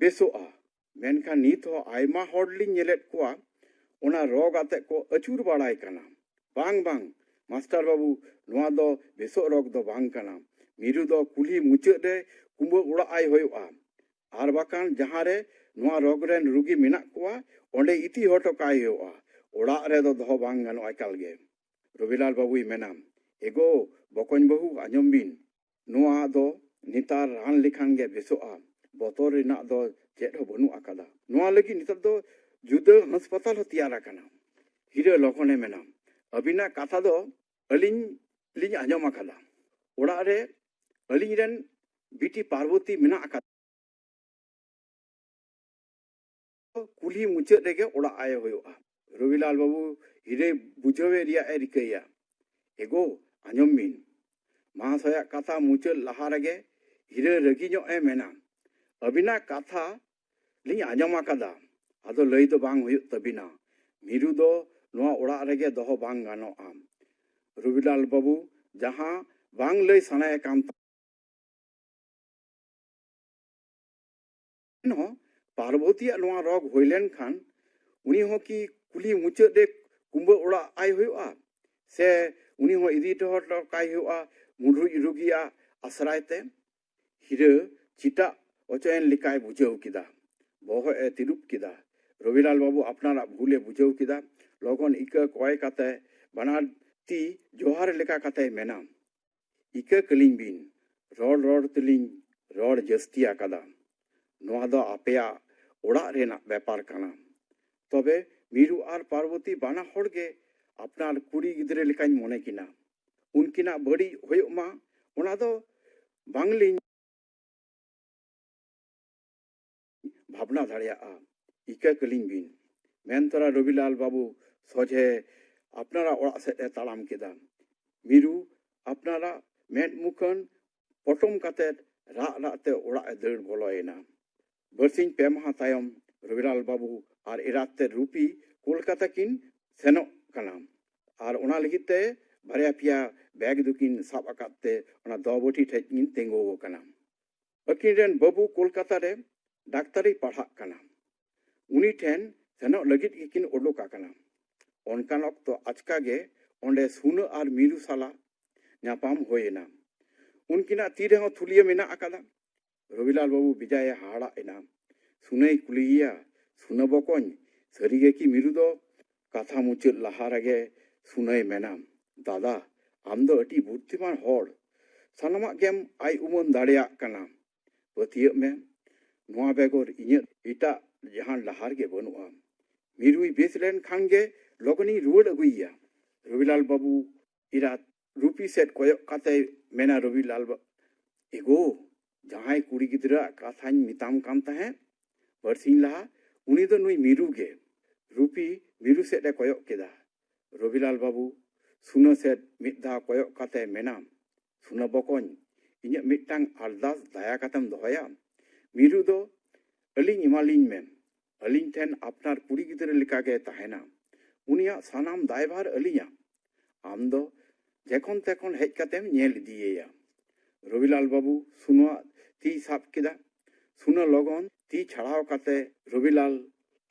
ᱵᱮᱥᱚᱜᱼᱟ, ᱢᱮᱱᱠᱷᱟᱱ ᱱᱤᱛ ᱦᱚᱸ ᱟᱭᱢᱟ ᱦᱚᱲ ᱞᱤᱧ ᱧᱮᱞᱮᱫ ᱠᱚᱣᱟ ᱚᱱᱟ ᱨᱚᱜᱽ ᱟᱛᱮ ᱠᱚ ᱟᱹᱪᱩᱨ ᱵᱟᱲᱟᱭ ᱠᱟᱱᱟ᱾ ᱵᱟᱝ, ᱵᱟᱝ, ᱢᱟᱥᱴᱟᱨ ᱵᱟᱹᱵᱩ, ᱱᱚᱣᱟ ᱫᱚ ᱵᱮᱥᱚᱜ ᱨᱚᱜᱽ ᱫᱚ ᱵᱟᱝ ᱠᱟᱱᱟ᱾ ᱢᱤᱨᱩ ᱫᱚ ᱠᱩᱞᱦᱤ ᱢᱩᱪᱟᱹᱫ ᱨᱮ ᱠᱩᱢᱵᱟᱹ ᱚᱲᱟᱜ ᱟᱭ ᱦᱩᱭᱩᱜᱼᱟ, ᱟᱨ ᱵᱟᱠᱷᱟᱱ ᱡᱟᱦᱟᱸ ᱨᱮ ᱱᱚᱣᱟ ᱨᱚᱜᱽ ᱨᱮᱱ ᱨᱩᱜᱤ ᱢᱮᱱᱟᱜ ᱠᱚᱣᱟ, ᱚᱸᱰᱮ ᱤᱫᱤ ᱦᱚᱴᱚ ᱠᱟᱭ ᱦᱩᱭᱩᱜᱼᱟ᱾ ᱚᱲᱟᱜ ᱨᱮᱫᱚ ᱫᱚᱦᱚ ᱵᱟᱝ ᱜᱟᱱᱚᱜᱼᱟ ᱮᱠᱟᱞ ᱜᱮ᱾" ᱨᱚᱵᱤᱞᱟᱞ ᱵᱟᱹᱵᱩᱭ ᱢᱮᱱᱟ, "ᱮᱜᱳ ᱵᱚᱠᱚᱧ ᱵᱟᱹᱦᱩ, ᱟᱸᱡᱚᱢ ᱵᱤᱱ, ᱱᱚᱣᱟ ᱫᱚ ᱱᱮᱛᱟᱨ ᱨᱟᱱ ᱞᱮᱠᱷᱟᱱ ᱜᱮ ᱵᱮᱥᱚᱜᱼᱟ, ᱵᱚᱛᱚᱨ ᱨᱮᱱᱟᱜ ᱫᱚ ᱪᱮᱫ ᱦᱚᱸ ᱵᱟᱹᱱᱩᱜ ᱟᱠᱟᱫᱟ᱾ ᱱᱚᱣᱟ ᱞᱟᱹᱜᱤᱫ ᱱᱮᱛᱟᱨ ᱫᱚ ᱡᱩᱫᱟᱹ ᱦᱟᱥᱯᱟᱛᱟᱞ ᱦᱚᱸ ᱛᱮᱭᱟᱨ ᱟᱠᱟᱱᱟ᱾" ᱦᱤᱨᱟᱹ ᱞᱚᱜᱚᱱᱮ ᱢᱮᱱᱟ, "ᱟᱹᱵᱤᱱᱟᱜ ᱠᱟᱛᱷᱟ ᱫᱚ ᱟᱹᱞᱤᱧ ᱞᱤᱧ ᱟᱸᱡᱚᱢ ᱟᱠᱟᱫᱟ᱾ ᱚᱲᱟᱜ ᱨᱮ ᱟᱹᱞᱤᱧ ᱨᱮᱱ ᱵᱤᱴᱤ ᱯᱟᱨᱵᱚᱛᱤ ᱢᱮᱱᱟᱜ ᱟᱠᱟᱫᱟ᱾ ᱠᱩᱞᱦᱤ ᱢᱩᱪᱟᱹᱫ ᱨᱮᱜᱮ ᱚᱲᱟᱜ ᱟᱭ ᱦᱩᱭᱩᱜᱼᱟ᱾" ᱨᱚᱵᱤᱞᱟᱞ ᱵᱟᱹᱵᱩ ᱦᱤᱨᱟᱹᱭ ᱵᱩᱡᱷᱟᱹᱣᱮ ᱨᱮᱭᱟᱜ ᱮ ᱨᱤᱠᱟᱹᱭᱟ᱾ "ᱮᱜᱳ, ᱟᱸᱡᱚᱢ ᱵᱤᱱ᱾" ᱢᱟᱦᱟᱥᱚᱭᱟᱜ ᱠᱟᱛᱷᱟ ᱢᱩᱪᱟᱹᱫ ᱞᱟᱦᱟ ᱨᱮᱜᱮ ᱦᱤᱨᱟᱹ ᱨᱟᱹᱜᱤ ᱧᱚᱜ ᱮ ᱢᱮᱱᱟ, "ᱟᱹᱵᱤᱱᱟᱜ ᱠᱟᱛᱷᱟ ᱞᱤᱧ ᱟᱸᱡᱚᱢ ᱟᱠᱟᱫᱟ, ᱟᱫᱚ ᱞᱟᱹᱭ ᱫᱚ ᱵᱟᱝ ᱦᱩᱭᱩᱜ ᱛᱟᱹᱵᱤᱱᱟ᱾ ᱢᱤᱨᱩ ᱫᱚ ᱱᱚᱣᱟ ᱚᱲᱟᱜ ᱨᱮᱜᱮ ᱫᱚᱦᱚ ᱵᱟᱝ ᱜᱟᱱᱚᱜᱼᱟ᱾" ᱨᱚᱵᱤᱞᱟᱞ ᱵᱟᱹᱵᱩ ᱡᱟᱦᱟᱸ ᱵᱟᱝ ᱞᱟᱹᱭ ᱥᱟᱱᱟᱭᱮ ᱠᱟᱱ ᱛᱟᱦᱮᱸ ᱮᱱᱦᱚᱸ ᱯᱟᱨᱵᱚᱛᱤᱭᱟᱜ ᱱᱚᱣᱟ ᱨᱳᱜᱽ ᱦᱩᱭ ᱞᱮᱱᱠᱷᱟᱱ ᱩᱱᱤ ᱦᱚᱸ ᱠᱤ ᱠᱩᱞᱦᱤ ᱢᱩᱪᱟᱹᱫ ᱨᱮ ᱠᱩᱢᱵᱟᱹ ᱚᱲᱟᱜ ᱟᱭ ᱦᱩᱭᱩᱜᱼᱟ? ᱥᱮ ᱩᱱᱤ ᱦᱚᱸ ᱤᱫᱤ ᱦᱚᱴᱚ ᱠᱟᱭ ᱦᱩᱭᱩᱜᱼᱟ ᱢᱩᱰᱨᱩᱡ ᱨᱩᱜᱤᱭᱟᱜ ᱟᱥᱨᱟᱭ ᱛᱮ? ᱦᱤᱨᱟᱹ ᱪᱮᱴᱟᱜ ᱚᱪᱚᱭᱮᱱ ᱞᱮᱠᱟᱭ ᱵᱩᱡᱷᱟᱹᱣ ᱠᱮᱫᱟ᱾ ᱵᱚᱦᱚᱜ ᱮ ᱛᱤᱨᱩᱵ ᱠᱮᱫᱟ᱾ ᱨᱚᱵᱤᱞᱟᱞ ᱵᱟᱹᱵᱩ ᱟᱯᱱᱟᱨᱟᱜ ᱵᱷᱩᱞᱮ ᱵᱩᱡᱷᱟᱹᱣ ᱠᱮᱫᱟ᱾ ᱞᱚᱜᱚᱱ ᱤᱠᱟᱹ ᱠᱚᱭ ᱠᱟᱛᱮ ᱵᱟᱱᱟᱨ ᱛᱤ ᱡᱚᱦᱟᱨ ᱞᱮᱠᱟ ᱠᱟᱛᱮᱭ ᱢᱮᱱᱟ, "ᱤᱠᱟᱹ ᱠᱟᱹᱞᱤᱧ ᱵᱤᱱ, ᱨᱚᱲ ᱨᱚᱲ ᱛᱮᱞᱤᱧ ᱨᱚᱲ ᱡᱟᱹᱥᱛᱤ ᱟᱠᱟᱫᱟ᱾ ᱱᱚᱣᱟ ᱫᱚ ᱟᱯᱮᱭᱟᱜ ᱚᱲᱟᱜ ᱨᱮᱱᱟᱜ ᱵᱮᱯᱟᱨ ᱠᱟᱱᱟ᱾ ᱛᱚᱵᱮ ᱢᱤᱨᱩ ᱟᱨ ᱯᱟᱨᱵᱚᱛᱤ ᱵᱟᱱᱟ ᱦᱚᱲ ᱜᱮ ᱟᱯᱱᱟᱨ ᱠᱩᱲᱤ ᱜᱤᱫᱽᱨᱟᱹ ᱞᱮᱠᱟᱧ ᱢᱚᱱᱮ ᱠᱤᱱᱟ᱾ ᱩᱱᱠᱤᱱᱟᱜ ᱵᱟᱹᱲᱤᱡ ᱦᱩᱭᱩᱜ ᱢᱟ, ᱚᱱᱟ ᱫᱚ ᱵᱟᱝᱞᱤᱧ ᱵᱷᱟᱵᱽᱱᱟ ᱫᱟᱲᱮᱭᱟᱜᱼᱟ᱾ ᱤᱠᱟᱹ ᱠᱟᱹᱞᱤᱧ ᱵᱤᱱ᱾ ᱢᱮᱱ ᱛᱚᱨᱟ ᱨᱚᱵᱤᱞᱟᱞ ᱵᱟᱹᱵᱩ ᱥᱚᱡᱷᱮ ᱟᱯᱱᱟᱨᱟᱜ ᱚᱲᱟᱜ ᱥᱮᱫ ᱮ ᱛᱟᱲᱟᱢ ᱠᱮᱫᱟ᱾ ᱢᱤᱨᱩ ᱟᱯᱱᱟᱨᱟᱜ ᱢᱮᱫ ᱢᱩᱠᱷᱟᱹᱱ ᱯᱚᱴᱚᱢ ᱠᱟᱛᱮ ᱨᱟᱜ ᱨᱟᱜ ᱛᱮ ᱚᱲᱟᱜ ᱮ ᱫᱟᱹᱲ ᱵᱚᱞᱚᱭᱮᱱᱟ᱾ ᱵᱟᱨᱥᱤᱧ ᱯᱮ ᱢᱟᱦᱟ ᱛᱟᱭᱚᱢ ᱨᱚᱵᱤᱞᱟᱞ ᱵᱟᱹᱵᱩ ᱟᱨ ᱮᱨᱟᱛ ᱛᱮᱫ ᱨᱩᱯᱤ ᱠᱳᱞᱠᱟᱛᱟ ᱠᱤᱱ ᱥᱮᱱᱚᱜ ᱠᱟᱱᱟ᱾ ᱟᱨ ᱚᱱᱟ ᱞᱟᱹᱜᱤᱫ ᱛᱮ ᱵᱟᱨᱭᱟ ᱯᱮᱭᱟ ᱵᱮᱜᱽ ᱫᱚᱠᱤᱱ ᱥᱟᱵ ᱟᱠᱟᱫ ᱛᱮ ᱚᱱᱟ ᱫᱚᱵᱚᱴᱤ ᱴᱷᱮᱡ ᱠᱤᱱ ᱛᱤᱸᱜᱩ ᱟᱠᱟᱱᱟ᱾ ᱟᱹᱠᱤᱱ ᱨᱮᱱ ᱵᱟᱹᱵᱩ ᱠᱳᱞᱠᱟᱛᱟ ᱨᱮ ᱰᱟᱠᱛᱟᱨᱤ ᱯᱟᱲᱦᱟᱜ ᱠᱟᱱᱟ᱾ ᱩᱱᱤ ᱴᱷᱮᱱ ᱥᱮᱱᱚᱜ ᱞᱟᱹᱜᱤᱫ ᱜᱮᱠᱤᱱ ᱩᱰᱩᱠ ᱟᱠᱟᱱᱟ᱾ ᱚᱱᱠᱟᱱ ᱚᱠᱛᱚ ᱟᱪᱠᱟ ᱜᱮ ᱚᱸᱰᱮ ᱥᱩᱱᱟᱹ ᱟᱨ ᱢᱤᱨᱩ ᱥᱟᱞᱟᱜ ᱧᱟᱯᱟᱢ ᱦᱩᱭᱮᱱᱟ᱾ ᱩᱱᱠᱤᱱᱟᱜ ᱛᱤ ᱨᱮᱦᱚᱸ ᱛᱷᱩᱞᱤᱭᱟᱹ ᱢᱮᱱᱟᱜ ᱟᱠᱟᱫᱟ᱾ ᱨᱚᱵᱤᱞᱟᱞ ᱵᱟᱹᱵᱩ ᱵᱮᱡᱟᱭᱮ ᱦᱟᱦᱟᱲᱟᱜ ᱮᱱᱟ᱾ ᱥᱩᱱᱟᱹᱭ ᱠᱩᱞᱤᱭᱮᱭᱟ, "ᱥᱩᱱᱟᱹ ᱵᱚᱠᱚᱧ, ᱥᱟᱹᱨᱤ ᱜᱮ ᱠᱤ ᱢᱤᱨᱩ ᱫᱚ?" ᱠᱟᱛᱷᱟ ᱢᱩᱪᱟᱹᱫ ᱞᱟᱦᱟ ᱨᱮᱜᱮ ᱥᱩᱱᱟᱹᱭ ᱢᱮᱱᱟ, "ᱫᱟᱫᱟ, ᱟᱢ ᱫᱚ ᱟᱹᱰᱤ ᱵᱩᱫᱽᱫᱷᱤᱢᱟᱱ ᱦᱚᱲ, ᱥᱟᱱᱟᱢᱟᱜ ᱜᱮᱢ ᱟᱭ ᱩᱢᱟᱹᱱ ᱫᱟᱲᱮᱭᱟᱜ ᱠᱟᱱᱟ᱾ ᱯᱟᱹᱛᱭᱟᱹᱜ ᱢᱮ, ᱱᱚᱣᱟ ᱵᱮᱜᱚᱨ ᱤᱧᱟᱹᱜ ᱮᱴᱟᱜ ᱡᱟᱦᱟᱱ ᱰᱟᱦᱟᱨ ᱜᱮ ᱵᱟᱹᱱᱩᱜᱼᱟ᱾ ᱢᱤᱨᱩᱭ ᱵᱮᱥ ᱞᱮᱱ ᱠᱷᱟᱱ ᱜᱮ ᱞᱚᱜᱚᱱᱤᱧ ᱨᱩᱣᱟᱹᱲ ᱟᱹᱜᱩᱭᱮᱭᱟ᱾" ᱨᱚᱵᱤᱞᱟᱞ ᱵᱟᱹᱵᱩ ᱮᱨᱟᱛ ᱨᱩᱯᱤ ᱥᱮᱫ ᱠᱚᱭᱚᱜ ᱠᱟᱛᱮ ᱢᱮᱱᱟ ᱨᱚᱵᱤᱞᱟᱞ ᱵᱟ-, "ᱮᱜᱳ, ᱡᱟᱦᱟᱸᱭ ᱠᱩᱲᱤ ᱜᱤᱫᱽᱨᱟᱹᱣᱟᱜ ᱠᱟᱛᱷᱟᱧ ᱢᱮᱛᱟᱢ ᱠᱟᱱ ᱛᱟᱦᱮᱸᱫ ᱵᱟᱨᱥᱤᱧ ᱞᱟᱦᱟ, ᱩᱱᱤ ᱫᱚ ᱱᱩᱭ ᱢᱤᱨᱩ ᱜᱮ᱾" ᱨᱩᱯᱤ ᱢᱤᱨᱩ ᱥᱮᱫ ᱮ ᱠᱚᱭᱚᱜ ᱠᱮᱫᱟ᱾ ᱨᱚᱵᱤᱞᱟᱞ ᱵᱟᱹᱵᱩ ᱥᱩᱱᱟᱹ ᱥᱮᱫ ᱢᱤᱫ ᱫᱷᱟᱣ ᱠᱚᱭᱚᱜ ᱠᱟᱛᱮ ᱢᱮᱱᱟ, "ᱥᱩᱱᱟᱹ ᱵᱚᱠᱚᱧ, ᱤᱧᱟᱹᱜ ᱢᱤᱫᱴᱟᱝ ᱟᱨᱫᱟᱥ ᱫᱟᱭᱟ ᱠᱟᱛᱮᱢ ᱫᱚᱦᱚᱭᱟ᱾ ᱢᱤᱨᱩ ᱫᱚ ᱟᱹᱞᱤᱧ ᱮᱢᱟᱞᱤᱧ ᱢᱮ᱾ ᱟᱹᱞᱤᱧ ᱴᱷᱮᱱ ᱟᱯᱱᱟᱨ ᱠᱩᱲᱤ ᱜᱤᱫᱽᱨᱟᱹ ᱞᱮᱠᱟᱜᱮ ᱛᱟᱦᱮᱱᱟ᱾ ᱩᱱᱤᱭᱟᱜ ᱥᱟᱱᱟᱢ ᱫᱟᱭᱵᱷᱟᱨ ᱟᱹᱞᱤᱧᱟᱜ᱾ ᱟᱢ ᱫᱚ ᱡᱮᱠᱷᱚᱱ ᱛᱮᱠᱷᱚᱱ ᱦᱮᱡ ᱠᱟᱛᱮᱢ ᱧᱮᱞ ᱤᱫᱤᱭᱮᱭᱟ᱾" ᱨᱚᱵᱤᱞᱟᱞ ᱵᱟᱹᱵᱩ ᱥᱩᱱᱟᱹᱣᱟᱜ ᱛᱤᱭ ᱥᱟᱵ ᱠᱮᱫᱟ᱾ ᱥᱩᱱᱟᱹ ᱞᱚᱜᱚᱱ ᱛᱤ ᱪᱷᱟᱲᱟᱣ ᱠᱟᱛᱮ ᱨᱚᱵᱤᱞᱟᱞ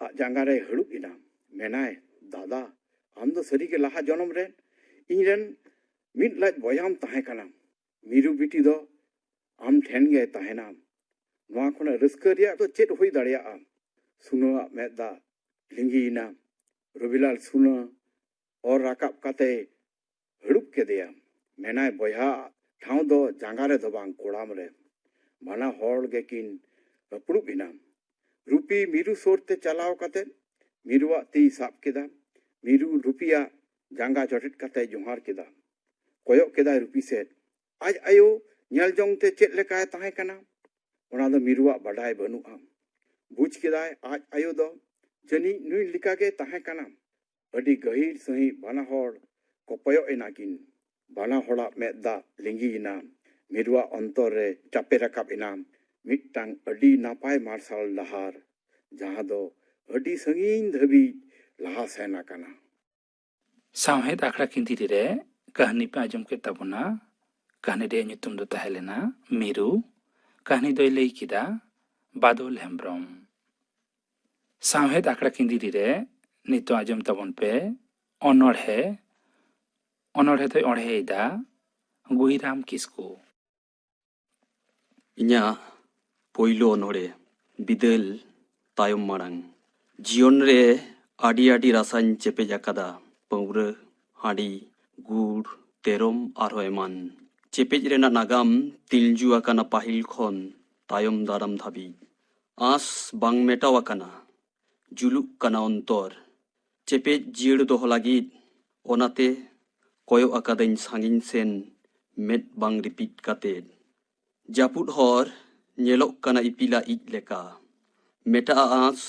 ᱟᱜ ᱡᱟᱸᱜᱟ ᱨᱮᱭ ᱦᱟᱹᱲᱩᱵ ᱮᱱᱟ᱾ ᱢᱮᱱᱟᱭ, "ᱫᱟᱫᱟ, ᱟᱢ ᱫᱚ ᱥᱟᱹᱨᱤᱜᱮ ᱞᱟᱦᱟ ᱡᱚᱱᱚᱢ ᱨᱮ ᱤᱧ ᱨᱮᱱ ᱢᱤᱫ ᱞᱟᱡ ᱵᱚᱭᱦᱟᱢ ᱛᱟᱦᱮᱸ ᱠᱟᱱᱟ᱾ ᱢᱤᱨᱩ ᱵᱤᱴᱤ ᱫᱚ ᱟᱢ ᱴᱷᱮᱱ ᱜᱮ ᱛᱟᱦᱮᱱᱟ᱾ ᱱᱚᱣᱟ ᱠᱷᱚᱱᱟᱜ ᱨᱟᱹᱥᱠᱟᱹ ᱨᱮᱭᱟᱜ ᱫᱚ ᱪᱮᱫ ᱦᱩᱭ ᱫᱟᱲᱮᱭᱟᱜᱼᱟ?" ᱥᱩᱱᱟᱹᱣᱟᱜ ᱢᱮᱫ ᱫᱟᱜ ᱞᱤᱸᱜᱤᱭᱮᱱᱟ᱾ ᱨᱚᱵᱤᱞᱟᱞ ᱥᱩᱱᱟᱹ ᱚᱨ ᱨᱟᱠᱟᱵ ᱠᱟᱛᱮ ᱦᱟᱹᱲᱩᱵ ᱠᱮᱫᱮᱭᱟ᱾ ᱢᱮᱱᱟᱭ, "ᱵᱚᱭᱦᱟ ᱴᱷᱟᱶ ᱫᱚ ᱡᱟᱸᱜᱟ ᱨᱮᱫᱚ ᱵᱟᱝ, ᱠᱚᱲᱟᱢ ᱨᱮ᱾" ᱵᱟᱱᱟ ᱦᱚᱲ ᱜᱮᱠᱤᱱ ᱨᱟᱹᱯᱩᱲᱩᱵ ᱮᱱᱟ᱾ ᱨᱩᱯᱤ ᱢᱤᱨᱩ ᱥᱩᱨ ᱛᱮ ᱪᱟᱞᱟᱣ ᱠᱟᱛᱮ ᱢᱤᱨᱩᱣᱟᱜ ᱛᱤᱭ ᱥᱟᱵ ᱠᱮᱫᱟ᱾ ᱢᱤᱨᱩ ᱨᱩᱯᱤᱭᱟᱜ ᱡᱟᱸᱜᱟ ᱡᱚᱴᱮᱫ ᱠᱟᱛᱮ ᱡᱚᱦᱟᱨ ᱠᱮᱫᱟ᱾ ᱠᱚᱭᱚᱜ ᱠᱮᱫᱟᱭ ᱨᱩᱯᱤ ᱥᱮᱫ᱾ ᱟᱡ ᱟᱭᱳ ᱧᱮᱞ ᱡᱚᱝ ᱛᱮ ᱪᱮᱫ ᱞᱮᱠᱟᱭ ᱛᱟᱦᱮᱸ ᱠᱟᱱᱟ, ᱚᱱᱟ ᱫᱚ ᱢᱤᱨᱩᱣᱟᱜ ᱵᱟᱰᱟᱭ ᱵᱟᱹᱱᱩᱜᱼᱟ᱾ ᱵᱩᱡᱽ ᱠᱮᱫᱟᱭ ᱟᱡ ᱟᱭᱳ ᱫᱚ ᱡᱟᱹᱱᱤᱡ ᱱᱩᱭ ᱞᱮᱠᱟᱜᱮ ᱛᱟᱦᱮᱸ ᱠᱟᱱᱟ᱾ ᱟᱹᱰᱤ ᱜᱟᱹᱦᱤᱨ ᱥᱟᱺᱦᱤᱡ ᱵᱟᱱᱟ ᱦᱚᱲ ᱠᱚ ᱠᱚᱭᱚᱜ ᱮᱱᱟ ᱠᱤᱱ᱾ ᱵᱟᱱᱟ ᱦᱚᱲᱟᱜ ᱢᱮᱫ ᱫᱟᱜ ᱞᱤᱸᱜᱤᱭᱮᱱᱟ᱾ ᱢᱤᱨᱩᱣᱟᱜ ᱚᱱᱛᱚᱨ ᱨᱮ ᱪᱟᱯᱮ ᱨᱟᱠᱟᱵ ᱮᱱᱟ ᱢᱤᱫᱴᱟᱝ ᱟᱹᱰᱤ ᱱᱟᱯᱟᱭ ᱢᱟᱨᱥᱟᱞ ᱰᱟᱦᱟᱨ, ᱡᱟᱦᱟᱸ ᱫᱚ ᱟᱹᱰᱤ ᱥᱟᱺᱜᱤᱧ ᱫᱷᱟᱹᱵᱤᱡ ᱞᱟᱦᱟ ᱥᱮᱱ ᱟᱠᱟᱱᱟ᱾ ᱥᱟᱶᱦᱮᱫ ᱟᱠᱷᱲᱟ ᱠᱤᱸᱫᱤᱨᱤ ᱨᱮ ᱠᱟᱹᱦᱱᱤ ᱯᱮ ᱟᱸᱡᱚᱢ ᱠᱮᱫ ᱛᱟᱵᱚᱱᱟ᱾ ᱠᱟᱹᱦᱱᱤ ᱨᱮᱭᱟᱜ ᱧᱩᱛᱩᱢ ᱫᱚ ᱛᱟᱦᱮᱸ ᱞᱮᱱᱟ ᱢᱤᱨᱩ᱾ ᱠᱟᱹᱦᱱᱤ ᱫᱚᱭ ᱞᱟᱹᱭ ᱠᱮᱫᱟ ᱵᱟᱫᱚᱞ ᱦᱮᱢᱵᱨᱚᱢ᱾ ᱥᱟᱶᱦᱮᱫ ᱟᱠᱷᱲᱟ ᱠᱤᱸᱫᱤᱨᱤ ᱨᱮ ᱱᱤᱛᱚᱜ ᱟᱸᱡᱚᱢ ᱛᱟᱵᱚᱱ ᱯᱮ ᱚᱱᱚᱬᱦᱮ᱾ ᱚᱱᱚᱬᱦᱮ ᱫᱚᱭ ᱚᱬᱦᱮᱭᱮᱫᱟ ᱜᱩᱭᱨᱟᱢ ᱠᱤᱥᱠᱩ᱾ ᱤᱧᱟᱹᱜ ᱯᱳᱭᱞᱳ ᱚᱱᱚᱬᱦᱮ, ᱵᱤᱫᱟᱹᱞ ᱛᱟᱭᱚᱢ ᱢᱟᱲᱟᱝ᱾ ᱡᱤᱭᱚᱱ ᱨᱮ ᱟᱹᱰᱤ ᱟᱹᱰᱤ ᱨᱟᱥᱟᱧ ᱪᱮᱯᱮᱡ ᱟᱠᱟᱫᱟ, ᱯᱟᱹᱣᱨᱟᱹ, ᱦᱟᱺᱰᱤ, ᱜᱩᱲ, ᱛᱮᱨᱚᱢ ᱟᱨᱦᱚᱸ ᱮᱢᱟᱱ᱾ ᱪᱮᱯᱮᱡ ᱨᱮᱱᱟᱜ ᱱᱟᱜᱟᱢ ᱛᱤᱞᱡᱩ ᱟᱠᱟᱱᱟ ᱯᱟᱹᱦᱤᱞ ᱠᱷᱚᱱ ᱛᱟᱭᱚᱢ ᱫᱟᱨᱟᱢ ᱫᱷᱟᱹᱵᱤᱡ᱾ ᱟᱸᱥ ᱵᱟᱝ ᱢᱮᱴᱟᱣ ᱟᱠᱟᱱᱟ, ᱡᱩᱞᱩᱜ ᱠᱟᱱᱟ ᱚᱱᱛᱚᱨ᱾ ᱪᱮᱯᱮᱡ ᱡᱤᱭᱟᱹᱲ ᱫᱚᱦᱚ ᱞᱟᱹᱜᱤᱫ ᱚᱱᱟᱛᱮ ᱠᱚᱭᱚᱜ ᱟᱠᱟᱫᱟᱹᱧ ᱥᱟᱺᱜᱤᱧ ᱥᱮᱱ ᱢᱮᱫ ᱵᱟᱝ ᱨᱤᱯᱤᱫ ᱠᱟᱛᱮ᱾ ᱡᱟᱹᱯᱩᱫ ᱦᱚᱨ ᱧᱮᱞᱚᱜ ᱠᱟᱱᱟ ᱤᱯᱤᱞᱟᱜ ᱤᱡ ᱞᱮᱠᱟ᱾ ᱢᱮᱴᱟᱜᱼᱟ ᱟᱸᱥ,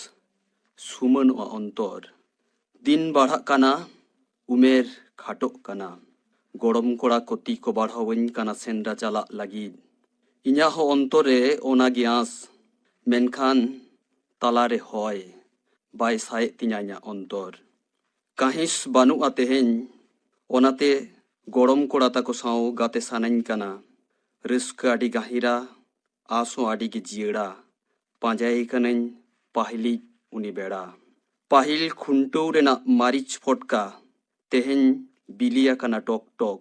ᱥᱩᱢᱟᱹᱱᱚᱜᱼᱟ ᱚᱱᱛᱚᱨ᱾ ᱫᱤᱱ ᱵᱟᱲᱦᱟᱜ ᱠᱟᱱᱟ, ᱩᱢᱮᱨ ᱠᱷᱟᱴᱚᱜ ᱠᱟᱱᱟ᱾ ᱜᱚᱲᱚᱢ ᱠᱚᱲᱟ ᱠᱚ ᱛᱤ ᱠᱚ ᱵᱟᱲᱦᱟᱣᱟᱹᱧ ᱠᱟᱱᱟ ᱥᱮᱸᱫᱽᱨᱟ ᱪᱟᱞᱟᱜ ᱞᱟᱹᱜᱤᱫ᱾ ᱤᱧᱟᱹᱜ ᱦᱚᱸ ᱚᱱᱛᱚᱨ ᱨᱮ ᱚᱱᱟ ᱜᱮ ᱟᱸᱥ, ᱢᱮᱱᱠᱷᱟᱱ ᱛᱟᱞᱟᱨᱮ ᱦᱚᱭ ᱵᱟᱭ ᱥᱟᱭᱮᱫ ᱛᱤᱧᱟ ᱤᱧᱟᱹᱜ ᱚᱱᱛᱚᱨ᱾ ᱠᱟᱹᱦᱤᱥ ᱵᱟᱹᱱᱩᱜᱼᱟ ᱛᱮᱦᱮᱧ, ᱚᱱᱟᱛᱮ ᱜᱚᱲᱚᱢ ᱠᱚᱲᱟ ᱛᱟᱠᱚ ᱥᱟᱶ ᱜᱟᱛᱮ ᱥᱟᱱᱟᱧ ᱠᱟᱱᱟ᱾ ᱨᱟᱹᱥᱠᱟᱹ ᱟᱹᱰᱤ ᱜᱟᱹᱦᱤᱨᱟ, ᱟᱸᱥ ᱦᱚᱸ ᱟᱹᱰᱤ ᱜᱮ ᱡᱤᱭᱟᱹᱲᱟ᱾ ᱯᱟᱸᱡᱟᱭᱮ ᱠᱟᱹᱱᱟᱹᱧ ᱯᱟᱹᱦᱤᱞᱤᱡ ᱩᱱᱤ ᱵᱮᱲᱟ᱾ ᱯᱟᱹᱦᱤᱞ ᱠᱷᱩᱱᱴᱟᱹᱣ ᱨᱮᱱᱟᱜ ᱢᱟᱹᱨᱤᱪ ᱯᱷᱚᱴᱠᱟ, ᱛᱮᱦᱮᱧ ᱵᱤᱞᱤ ᱟᱠᱟᱱᱟ ᱴᱚᱠ ᱴᱚᱠ,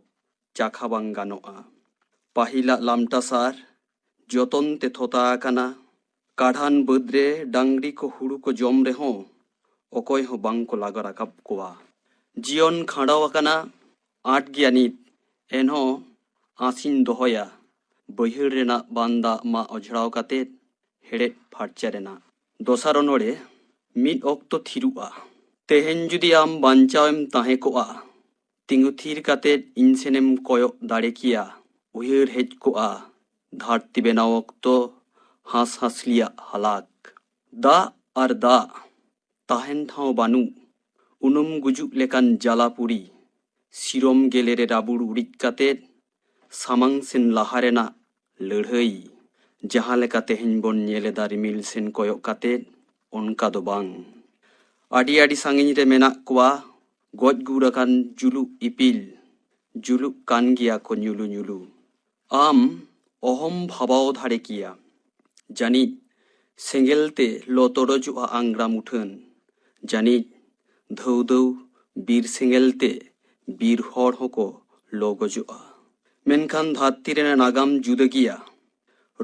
ᱪᱟᱠᱷᱟ ᱵᱟᱝ ᱜᱟᱱᱚᱜᱼᱟ᱾ ᱯᱟᱹᱦᱤᱞᱟᱜ ᱞᱟᱢᱴᱟ ᱥᱟᱨ, ᱡᱚᱛᱚᱱ ᱛᱮ ᱛᱷᱚᱛᱟ ᱟᱠᱟᱱᱟ᱾ ᱠᱟᱰᱷᱟᱱ ᱵᱟᱹᱫᱽ ᱨᱮ ᱰᱟᱝᱨᱤ ᱠᱚ ᱦᱩᱲᱩ ᱠᱚ ᱡᱚᱢ ᱨᱮᱦᱚᱸ ᱚᱠᱚᱭ ᱦᱚᱸ ᱵᱟᱝ ᱠᱚ ᱞᱟᱜᱟ ᱨᱟᱠᱟᱵ ᱠᱚᱣᱟ᱾ ᱡᱤᱭᱚᱱ ᱠᱷᱟᱸᱰᱟᱣ ᱟᱠᱟᱱᱟ ᱟᱸᱴ ᱜᱮᱭᱟ ᱱᱤᱛ, ᱮᱱᱦᱚᱸ ᱟᱸᱥᱤᱧ ᱫᱚᱦᱚᱭᱟ᱾ ᱵᱟᱹᱭᱦᱟᱹᱲ ᱨᱮᱱᱟᱜ ᱵᱟᱱ ᱫᱟᱜ ᱢᱟ ᱚᱡᱷᱲᱟᱣ ᱠᱟᱛᱮ ᱦᱮᱲᱮᱫ ᱯᱷᱟᱨᱪᱟ ᱨᱮᱱᱟᱜ᱾ ᱫᱚᱥᱟᱨ ᱚᱱᱚᱬᱦᱮ, ᱢᱤᱫ ᱚᱠᱛᱚ ᱛᱷᱤᱨᱩᱜᱼᱟ᱾ ᱛᱮᱦᱮᱧ ᱡᱩᱫᱤ ᱟᱢ ᱵᱟᱧᱪᱟᱣᱮᱢ ᱛᱟᱦᱮᱸ ᱠᱚᱜᱼᱟ, ᱛᱤᱸᱜᱩ ᱛᱷᱤᱨ ᱠᱟᱛᱮ ᱤᱧ ᱥᱮᱱᱮᱢ ᱠᱚᱭᱚᱜ ᱫᱟᱲᱮ ᱠᱮᱭᱟ᱾ ᱩᱭᱦᱟᱹᱨ ᱦᱮᱡ ᱠᱚᱜᱼᱟ ᱫᱷᱟᱹᱨᱛᱤ ᱵᱮᱱᱟᱣ ᱚᱠᱛᱚ ᱦᱟᱸᱥ ᱦᱟᱸᱥᱞᱤᱭᱟᱜ ᱦᱟᱞᱟᱠ᱾ ᱫᱟᱜ ᱟᱨ ᱫᱟᱜ ᱛᱟᱦᱮᱱ ᱴᱷᱟᱶ ᱵᱟᱹᱱᱩᱜ, ᱩᱱᱩᱢ ᱜᱩᱡᱩᱜ ᱞᱮᱠᱟᱱ ᱡᱟᱞᱟᱯᱩᱨᱤ, ᱥᱤᱨᱚᱢ ᱜᱮᱞᱮ ᱨᱮ ᱨᱟᱵᱩᱲ ᱩᱨᱤᱡ ᱠᱟᱛᱮ ᱥᱟᱢᱟᱝ ᱥᱮᱱ ᱞᱟᱦᱟ ᱨᱮᱱᱟᱜ ᱞᱟᱹᱲᱦᱟᱹᱭ᱾ ᱡᱟᱦᱟᱸ ᱞᱮᱠᱟ ᱛᱮᱦᱮᱧ ᱵᱚᱱ ᱧᱮᱞ ᱮᱫᱟ ᱨᱤᱢᱤᱞ ᱥᱮᱱ ᱠᱚᱭᱚᱜ ᱠᱟᱛᱮ, ᱚᱱᱠᱟ ᱫᱚ ᱵᱟᱝ᱾ ᱟᱹᱰᱤ ᱟᱹᱰᱤ ᱥᱟᱺᱜᱤᱧ ᱨᱮ ᱢᱮᱱᱟᱜ ᱠᱚᱣᱟ ᱜᱚᱡ ᱜᱩᱨ ᱟᱠᱟᱱ ᱡᱩᱞᱩᱜ ᱤᱯᱤᱞ, ᱡᱩᱞᱩᱜ ᱠᱟᱱ ᱜᱮᱭᱟ ᱠᱚ ᱧᱩᱞᱩ ᱧᱩᱞᱩ᱾ ᱟᱢ ᱚᱦᱚᱢ ᱵᱷᱟᱵᱟᱣ ᱫᱟᱲᱮ ᱠᱮᱭᱟ᱾ ᱡᱟᱹᱱᱤᱡ ᱥᱮᱸᱜᱮᱞ ᱛᱮ ᱞᱚ ᱛᱚᱨᱚᱡᱚᱜᱼᱟ ᱟᱝᱜᱽᱨᱟ ᱢᱩᱴᱷᱟᱹᱱ᱾ ᱡᱟᱹᱱᱤᱡ ᱫᱷᱟᱹᱣ ᱫᱷᱟᱹᱣ ᱵᱤᱨ ᱥᱮᱸᱜᱮᱞ ᱛᱮ ᱵᱤᱨ ᱦᱚᱲ ᱦᱚᱸᱠᱚ ᱞᱚ ᱜᱚᱡᱚᱜᱼᱟ᱾ ᱢᱮᱱᱠᱷᱟᱱ ᱫᱷᱟᱹᱨᱛᱤ ᱨᱮᱱᱟᱜ ᱱᱟᱜᱟᱢ ᱡᱩᱫᱟᱹ ᱜᱮᱭᱟ᱾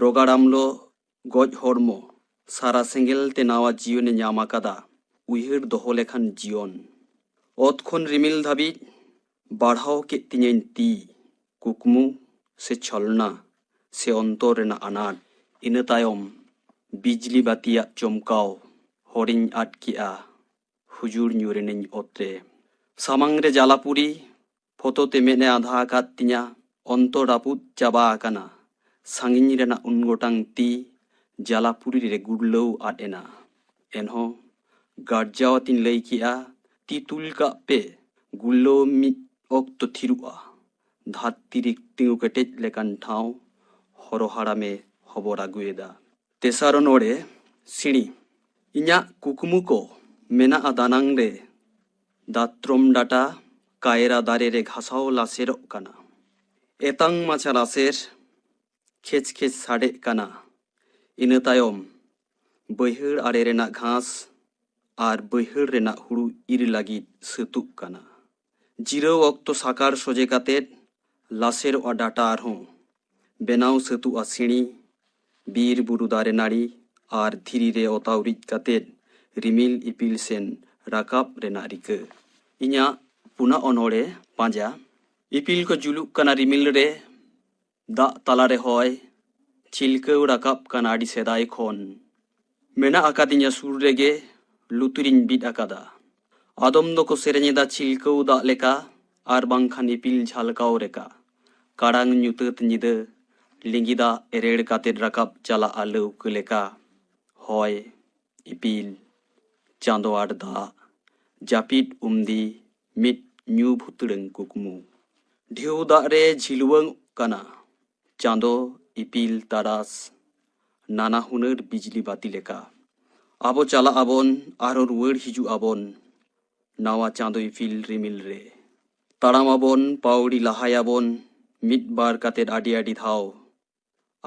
ᱨᱚᱜᱟᱲ ᱟᱢᱞᱚ ᱜᱚᱡ ᱦᱚᱲᱢᱚ ᱥᱟᱨᱟ ᱥᱮᱸᱜᱮᱞ ᱛᱮ ᱱᱟᱣᱟ ᱡᱤᱭᱚᱱᱮ ᱧᱟᱢ ᱟᱠᱟᱫᱟ᱾ ᱩᱭᱦᱟᱹᱨ ᱫᱚᱦᱚ ᱞᱮᱠᱷᱟᱱ ᱡᱤᱭᱚᱱ᱾ ᱚᱛ ᱠᱷᱚᱱ ᱨᱤᱢᱤᱞ ᱫᱷᱟᱹᱵᱤᱡ ᱵᱟᱲᱦᱟᱣ ᱠᱮᱫ ᱛᱤᱧᱟᱹᱧ ᱛᱤ᱾ ᱠᱩᱠᱢᱩ ᱥᱮ ᱪᱷᱚᱞᱱᱟ ᱥᱮ ᱚᱱᱛᱚᱨ ᱨᱮᱱᱟᱜ ᱟᱱᱟᱴ᱾ ᱤᱱᱟᱹ ᱛᱟᱭᱚᱢ ᱵᱤᱡᱽᱞᱤ ᱵᱟᱹᱛᱤᱭᱟᱜ ᱪᱚᱢᱠᱟᱣ᱾ ᱦᱚᱨᱤᱧ ᱟᱫ ᱠᱮᱜᱼᱟ᱾ ᱦᱩᱡᱩᱲ ᱧᱩᱨ ᱮᱱᱟᱹᱧ ᱚᱛ ᱨᱮ᱾ ᱥᱟᱢᱟᱝ ᱨᱮ ᱡᱟᱞᱟᱯᱩᱨᱤ ᱯᱷᱚᱛᱚ ᱛᱮ ᱢᱮᱫ ᱮ ᱟᱸᱫᱷᱟ ᱟᱠᱟᱫ ᱛᱤᱧᱟ᱾ ᱚᱱᱛᱚᱨ ᱨᱟᱹᱯᱩᱫ ᱪᱟᱵᱟ ᱟᱠᱟᱱᱟ᱾ ᱥᱟᱺᱜᱤᱧ ᱨᱮᱱᱟᱜ ᱩᱱ ᱜᱚᱴᱟᱝ ᱛᱤ ᱡᱟᱞᱟᱯᱩᱨᱤ ᱨᱮ ᱜᱩᱨᱞᱟᱹᱣ ᱟᱫ ᱮᱱᱟ᱾ ᱮᱱᱦᱚᱸ ᱜᱟᱨᱡᱟᱣ ᱟᱛᱤᱧ ᱞᱟᱹᱭ ᱠᱮᱜᱼᱟ, "ᱛᱤ ᱛᱩᱞ ᱠᱟᱜ ᱯᱮ, ᱜᱩᱨᱞᱟᱹᱣ ᱢᱤᱫ ᱚᱠᱛᱚ ᱛᱷᱤᱨᱚᱜᱼᱟ᱾" ᱫᱷᱟᱹᱨᱛᱤ ᱨᱮ ᱛᱤᱸᱜᱩ ᱠᱮᱴᱮᱡ ᱞᱮᱠᱟᱱ ᱴᱷᱟᱶ ᱦᱚᱨᱚ ᱦᱟᱲᱟᱢᱮ ᱦᱚᱵᱚᱨ ᱟᱹᱜᱩᱭᱮᱫᱟ᱾ ᱛᱮᱥᱟᱨ ᱚᱱᱚᱲᱮ, ᱥᱤᱬᱤ᱾ ᱤᱧᱟᱜ ᱠᱩᱠᱢᱩ ᱠᱚ ᱢᱮᱱᱟᱜᱼᱟ ᱫᱟᱱᱟᱝ ᱨᱮ᱾ ᱫᱟᱛᱨᱚᱢ ᱰᱟᱴᱟ ᱠᱟᱭᱨᱟ ᱫᱟᱨᱮ ᱨᱮ ᱜᱷᱟᱥᱟᱣ ᱞᱟᱥᱮᱨᱚᱜ ᱠᱟᱱᱟ᱾ ᱮᱛᱟᱝ ᱢᱟᱪᱷᱟ ᱞᱟᱥᱮᱨ ᱠᱷᱮᱪ ᱠᱷᱮᱪ ᱥᱟᱰᱮᱜ ᱠᱟᱱᱟ᱾ ᱤᱱᱟᱹ ᱛᱟᱭᱚᱢ ᱵᱟᱹᱭᱦᱟᱹᱲ ᱟᱲᱮ ᱨᱮᱱᱟᱜ ᱜᱷᱟᱥ ᱟᱨ ᱵᱟᱹᱭᱦᱟᱹᱲ ᱨᱮᱱᱟᱜ ᱦᱩᱲᱩ ᱤᱨ ᱞᱟᱹᱜᱤᱫ ᱥᱟᱹᱛᱩᱜ ᱠᱟᱱᱟ᱾ ᱡᱤᱨᱟᱹᱣ ᱚᱠᱛᱚ ᱥᱟᱠᱟᱲ ᱥᱚᱡᱮ ᱠᱟᱛᱮᱫ ᱞᱟᱥᱮᱨᱚᱜᱼᱟ ᱰᱟᱴᱟ ᱟᱨᱦᱚᱸ᱾ ᱵᱮᱱᱟᱣ ᱥᱟᱹᱛᱩᱜᱼᱟ ᱥᱤᱬᱤ᱾ ᱵᱤᱨ ᱵᱩᱨᱩ ᱫᱟᱨᱮ ᱱᱟᱹᱲᱤ ᱟᱨ ᱫᱷᱤᱨᱤ ᱨᱮ ᱚᱛᱟᱣ ᱨᱤᱡ ᱠᱟᱛᱮᱫ ᱨᱤᱢᱤᱞ ᱤᱯᱤᱞ ᱥᱮᱱ ᱨᱟᱠᱟᱵ ᱨᱮᱱᱟᱜ ᱨᱤᱠᱟᱹ᱾ ᱤᱧᱟᱜ ᱯᱩᱱᱟᱜ ᱚᱱᱚᱲᱮ ᱯᱟᱸᱡᱟ᱾ ᱤᱯᱤᱞ ᱠᱚ ᱡᱩᱞᱩᱜ ᱠᱟᱱᱟ ᱨᱤᱢᱤᱞ ᱨᱮ, ᱫᱟᱜ ᱛᱟᱞᱟᱨᱮ ᱦᱚᱭ, ᱪᱷᱤᱞᱠᱟᱹᱣ ᱨᱟᱠᱟᱵ ᱠᱟᱱᱟ ᱟᱹᱰᱤ ᱥᱮᱫᱟᱭ ᱠᱷᱚᱱ᱾ ᱢᱮᱱᱟᱜ ᱟᱠᱟᱫᱤᱧᱟ ᱥᱩᱨ ᱨᱮᱜᱮ, ᱞᱩᱛᱩᱨᱤᱧ ᱵᱤᱫ ᱟᱠᱟᱫᱟ᱾ ᱟᱫᱚᱢ ᱫᱚᱠᱚ ᱥᱮᱨᱮᱧ ᱮᱫᱟ ᱪᱷᱤᱞᱠᱟᱹᱣ ᱫᱟᱜ ᱞᱮᱠᱟ, ᱟᱨ ᱵᱟᱝᱠᱷᱟᱱ ᱤᱯᱤᱞ ᱡᱷᱟᱞᱠᱟᱣ ᱞᱮᱠᱟ᱾ ᱠᱟᱲᱟᱝ ᱧᱩᱛᱟᱹᱛ ᱧᱤᱫᱟᱹ, ᱞᱤᱸᱜᱤ ᱫᱟᱜ ᱮᱨᱮᱲ ᱠᱟᱛᱮᱫ ᱨᱟᱠᱟᱵ ᱪᱟᱞᱟᱜᱼᱟ ᱞᱟᱹᱣᱠᱟᱹ ᱞᱮᱠᱟ᱾ ᱦᱚᱭ, ᱤᱯᱤᱞ, ᱪᱟᱸᱫᱚ ᱟᱨ ᱫᱟᱜ, ᱡᱟᱹᱯᱤᱫ ᱩᱢᱫᱤ, ᱢᱤᱫ ᱧᱩ ᱵᱷᱩᱛᱲᱟᱹᱝ ᱠᱩᱠᱢᱩ᱾ ᱰᱷᱮᱣ ᱫᱟᱜ ᱨᱮ ᱡᱷᱤᱞᱣᱟᱹᱝ ᱠᱟᱱᱟ ᱪᱟᱸᱫᱚ, ᱤᱯᱤᱞ, ᱛᱟᱨᱟᱥ, ᱱᱟᱱᱟ ᱦᱩᱱᱟᱹᱨ ᱵᱤᱡᱽᱞᱤ ᱵᱟᱹᱛᱤ ᱞᱮᱠᱟ᱾ ᱟᱵᱚ ᱪᱟᱞᱟᱜ ᱟᱵᱚᱱ, ᱟᱨᱦᱚᱸ ᱨᱩᱣᱟᱹᱲ ᱦᱤᱡᱩᱜ ᱟᱵᱚᱱ ᱱᱟᱣᱟ ᱪᱟᱸᱫᱚ ᱤᱯᱤᱞ ᱨᱤᱢᱤᱞ ᱨᱮ᱾ ᱛᱟᱲᱟᱢ ᱟᱵᱚᱱ, ᱯᱟᱹᱣᱲᱤ ᱞᱟᱦᱟᱭᱟᱵᱚᱱ, ᱢᱤᱫ ᱵᱟᱨ ᱠᱟᱛᱮᱫ ᱟᱹᱰᱤ ᱟᱹᱰᱤ ᱫᱷᱟᱣ᱾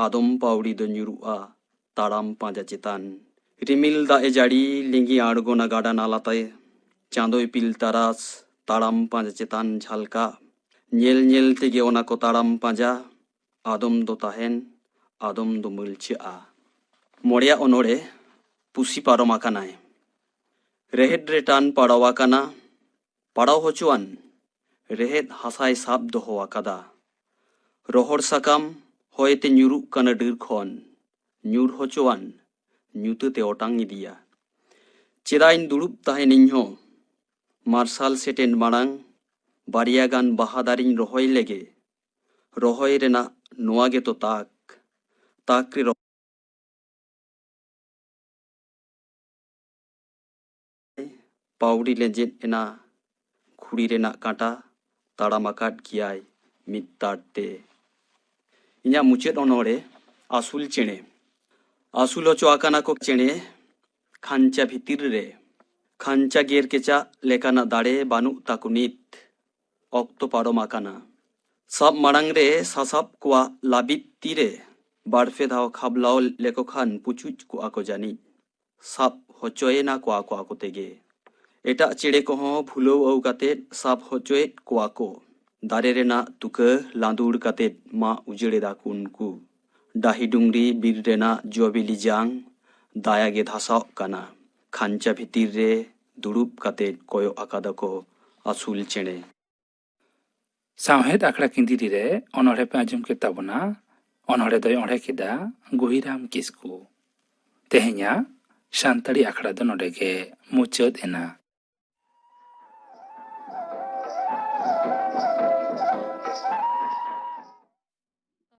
ᱟᱫᱚᱢ ᱯᱟᱹᱣᱲᱤ ᱫᱚ ᱧᱩᱨᱩᱜᱼᱟ ᱛᱟᱲᱟᱢ ᱯᱟᱸᱡᱟ ᱪᱮᱛᱟᱱ᱾ ᱨᱤᱢᱤᱞ ᱫᱟᱜ ᱮ ᱡᱟᱹᱲᱤ, ᱞᱤᱸᱜᱤ ᱟᱬᱜᱚᱱᱟ ᱜᱟᱰᱟ ᱱᱟᱞᱟᱛᱮ᱾ ᱪᱟᱸᱫᱚ ᱤᱯᱤᱞ ᱛᱟᱨᱟᱥ ᱛᱟᱲᱟᱢ ᱯᱟᱸᱡᱟ ᱪᱮᱛᱟᱱ ᱡᱷᱟᱞᱠᱟᱜ᱾ ᱧᱮᱞ ᱧᱮᱞ ᱛᱮᱜᱮ ᱚᱱᱟ ᱠᱚ ᱛᱟᱲᱟᱢ ᱯᱟᱸᱡᱟ, ᱟᱫᱚᱢ ᱫᱚ ᱛᱟᱦᱮᱱ, ᱟᱫᱚᱢ ᱫᱚ ᱢᱟᱹᱞᱪᱷᱟᱹᱜᱼᱟ᱾ ᱢᱚᱬᱮᱭᱟᱜ ᱚᱱᱚᱬᱦᱮ, ᱯᱩᱥᱤ ᱯᱟᱨᱚᱢ ᱟᱠᱟᱱᱟᱭ᱾ ᱨᱮᱦᱮᱫ ᱨᱮ ᱴᱟᱱ ᱯᱟᱲᱟᱣ ᱟᱠᱟᱱᱟ, ᱯᱟᱲᱟᱣ ᱦᱚᱪᱚᱣᱟᱱ᱾ ᱨᱮᱦᱮᱫ ᱦᱟᱥᱟᱭ ᱥᱟᱵ ᱫᱚᱦᱚ ᱟᱠᱟᱫᱟ᱾ ᱨᱚᱦᱚᱲ ᱥᱟᱠᱟᱢ ᱦᱚᱭᱛᱮ ᱧᱩᱨᱩᱜ ᱠᱟᱱᱟ ᱰᱟᱹᱨ ᱠᱷᱚᱱ᱾ ᱧᱩᱨ ᱦᱚᱪᱚᱣᱟᱱ, ᱧᱩᱛᱟᱹᱛᱮ ᱚᱴᱟᱝ ᱤᱫᱤᱭᱟ᱾ ᱪᱮᱫᱟᱜ ᱤᱧ ᱫᱩᱲᱩᱵ ᱛᱟᱦᱮᱱ ᱤᱧᱦᱚᱸ? ᱢᱟᱨᱥᱟᱞ ᱥᱮᱴᱮᱱ ᱢᱟᱲᱟᱝ ᱵᱟᱨᱭᱟ ᱜᱟᱱ ᱵᱟᱦᱟ ᱫᱟᱨᱮᱧ ᱨᱚᱦᱚᱭ ᱞᱮᱜᱮ᱾ ᱨᱚᱦᱚᱭ ᱨᱮᱱᱟᱜ ᱱᱚᱣᱟ ᱜᱮᱛᱚ ᱛᱟᱠ᱾ ᱛᱟᱠ ᱨᱮ ᱨᱚᱦᱚᱭ᱾ ᱯᱟᱹᱣᱲᱤ ᱞᱮᱸᱡᱮᱫ ᱮᱱᱟ, ᱜᱷᱩᱲᱤ ᱨᱮᱱᱟᱜ ᱠᱟᱸᱴᱟ ᱛᱟᱲᱟᱢ ᱟᱠᱟᱫ ᱜᱮᱭᱟᱭ ᱢᱤᱫ ᱛᱟᱲ ᱛᱮ᱾ ᱤᱧᱟᱹᱜ ᱢᱩᱪᱟᱹᱫ ᱚᱱᱚᱬᱦᱮ, ᱟᱹᱥᱩᱞ ᱪᱮᱬᱮ᱾ ᱟᱹᱥᱩᱞ ᱦᱚᱪᱚ ᱟᱠᱟᱱᱟ ᱠᱚ ᱪᱮᱬᱮ, ᱠᱷᱟᱧᱪᱟ ᱵᱷᱤᱛᱤᱨ ᱨᱮ᱾ ᱠᱷᱟᱧᱪᱟ ᱜᱮᱨ ᱠᱮᱪᱟᱜ ᱞᱮᱠᱟᱱᱟᱜ ᱫᱟᱲᱮ ᱵᱟᱹᱱᱩᱜ ᱛᱟᱠᱚ ᱱᱤᱛ᱾ ᱚᱠᱛᱚ ᱯᱟᱨᱚᱢ ᱟᱠᱟᱱᱟ᱾ ᱥᱟᱵ ᱢᱟᱲᱟᱝ ᱨᱮ ᱥᱟᱥᱟᱵ ᱠᱚᱣᱟᱜ ᱞᱟᱹᱵᱤᱫ ᱛᱤᱨᱮ ᱵᱟᱨᱯᱮ ᱫᱷᱟᱣ ᱠᱷᱟᱵᱽᱞᱟᱣ ᱞᱮᱠᱚ ᱠᱷᱟᱱ ᱯᱩᱪᱩᱡ ᱠᱚᱜᱼᱟ ᱠᱚ ᱡᱟᱹᱱᱤᱡ᱾ ᱥᱟᱵ ᱦᱚᱪᱚᱭᱮᱱᱟ ᱠᱚᱣᱟ ᱠᱚ ᱟᱠᱚ ᱛᱮᱜᱮ᱾ ᱮᱴᱟᱜ ᱪᱮᱬᱮ ᱠᱚᱦᱚᱸ ᱵᱷᱩᱞᱟᱹᱣ ᱟᱹᱣ ᱠᱟᱛᱮᱫ ᱥᱟᱵ ᱦᱚᱪᱚᱭᱮᱫ ᱠᱚᱣᱟ ᱠᱚ᱾ ᱫᱟᱨᱮ ᱨᱮᱱᱟᱜ ᱛᱩᱠᱟᱹ ᱞᱟᱸᱫᱩᱲ ᱠᱟᱛᱮᱫ ᱢᱟᱜ ᱩᱡᱟᱹᱲ ᱮᱫᱟ ᱠᱚ ᱩᱱᱠᱩ᱾ ᱰᱟᱹᱦᱤ ᱰᱩᱝᱨᱤ ᱵᱤᱨ ᱨᱮᱱᱟᱜ ᱡᱚ ᱵᱤᱞᱤ ᱡᱟᱝ ᱫᱟᱭᱟ ᱜᱮ ᱫᱷᱟᱥᱟᱣᱜ ᱠᱟᱱᱟ᱾ ᱠᱷᱟᱧᱪᱟ ᱵᱷᱤᱛᱤᱨ ᱨᱮ ᱫᱩᱲᱩᱵ ᱠᱟᱛᱮᱫ ᱠᱚᱭᱚᱜ ᱟᱠᱟᱫᱟ ᱠᱚ ᱟᱹᱥᱩᱞ ᱪᱮᱬᱮ᱾ ᱥᱟᱶᱦᱮᱫ ᱟᱠᱷᱲᱟ ᱠᱤᱱᱫᱤᱨᱤ ᱨᱮ ᱚᱱᱚᱬᱦᱮ ᱯᱮ ᱟᱸᱡᱚᱢ ᱠᱮᱫ ᱛᱟᱵᱚᱱᱟ᱾ ᱚᱱᱚᱬᱦᱮ ᱫᱚᱭ ᱚᱬᱦᱮ ᱠᱮᱫᱟ ᱜᱩᱦᱤᱨᱟᱢ ᱠᱤᱥᱠᱩ᱾ ᱛᱮᱦᱮᱧᱟᱜ ᱥᱟᱱᱛᱟᱲᱤ ᱟᱠᱷᱲᱟ ᱫᱚ ᱱᱚᱰᱮ ᱜᱮ ᱢᱩᱪᱟᱹᱫ ᱮᱱᱟ᱾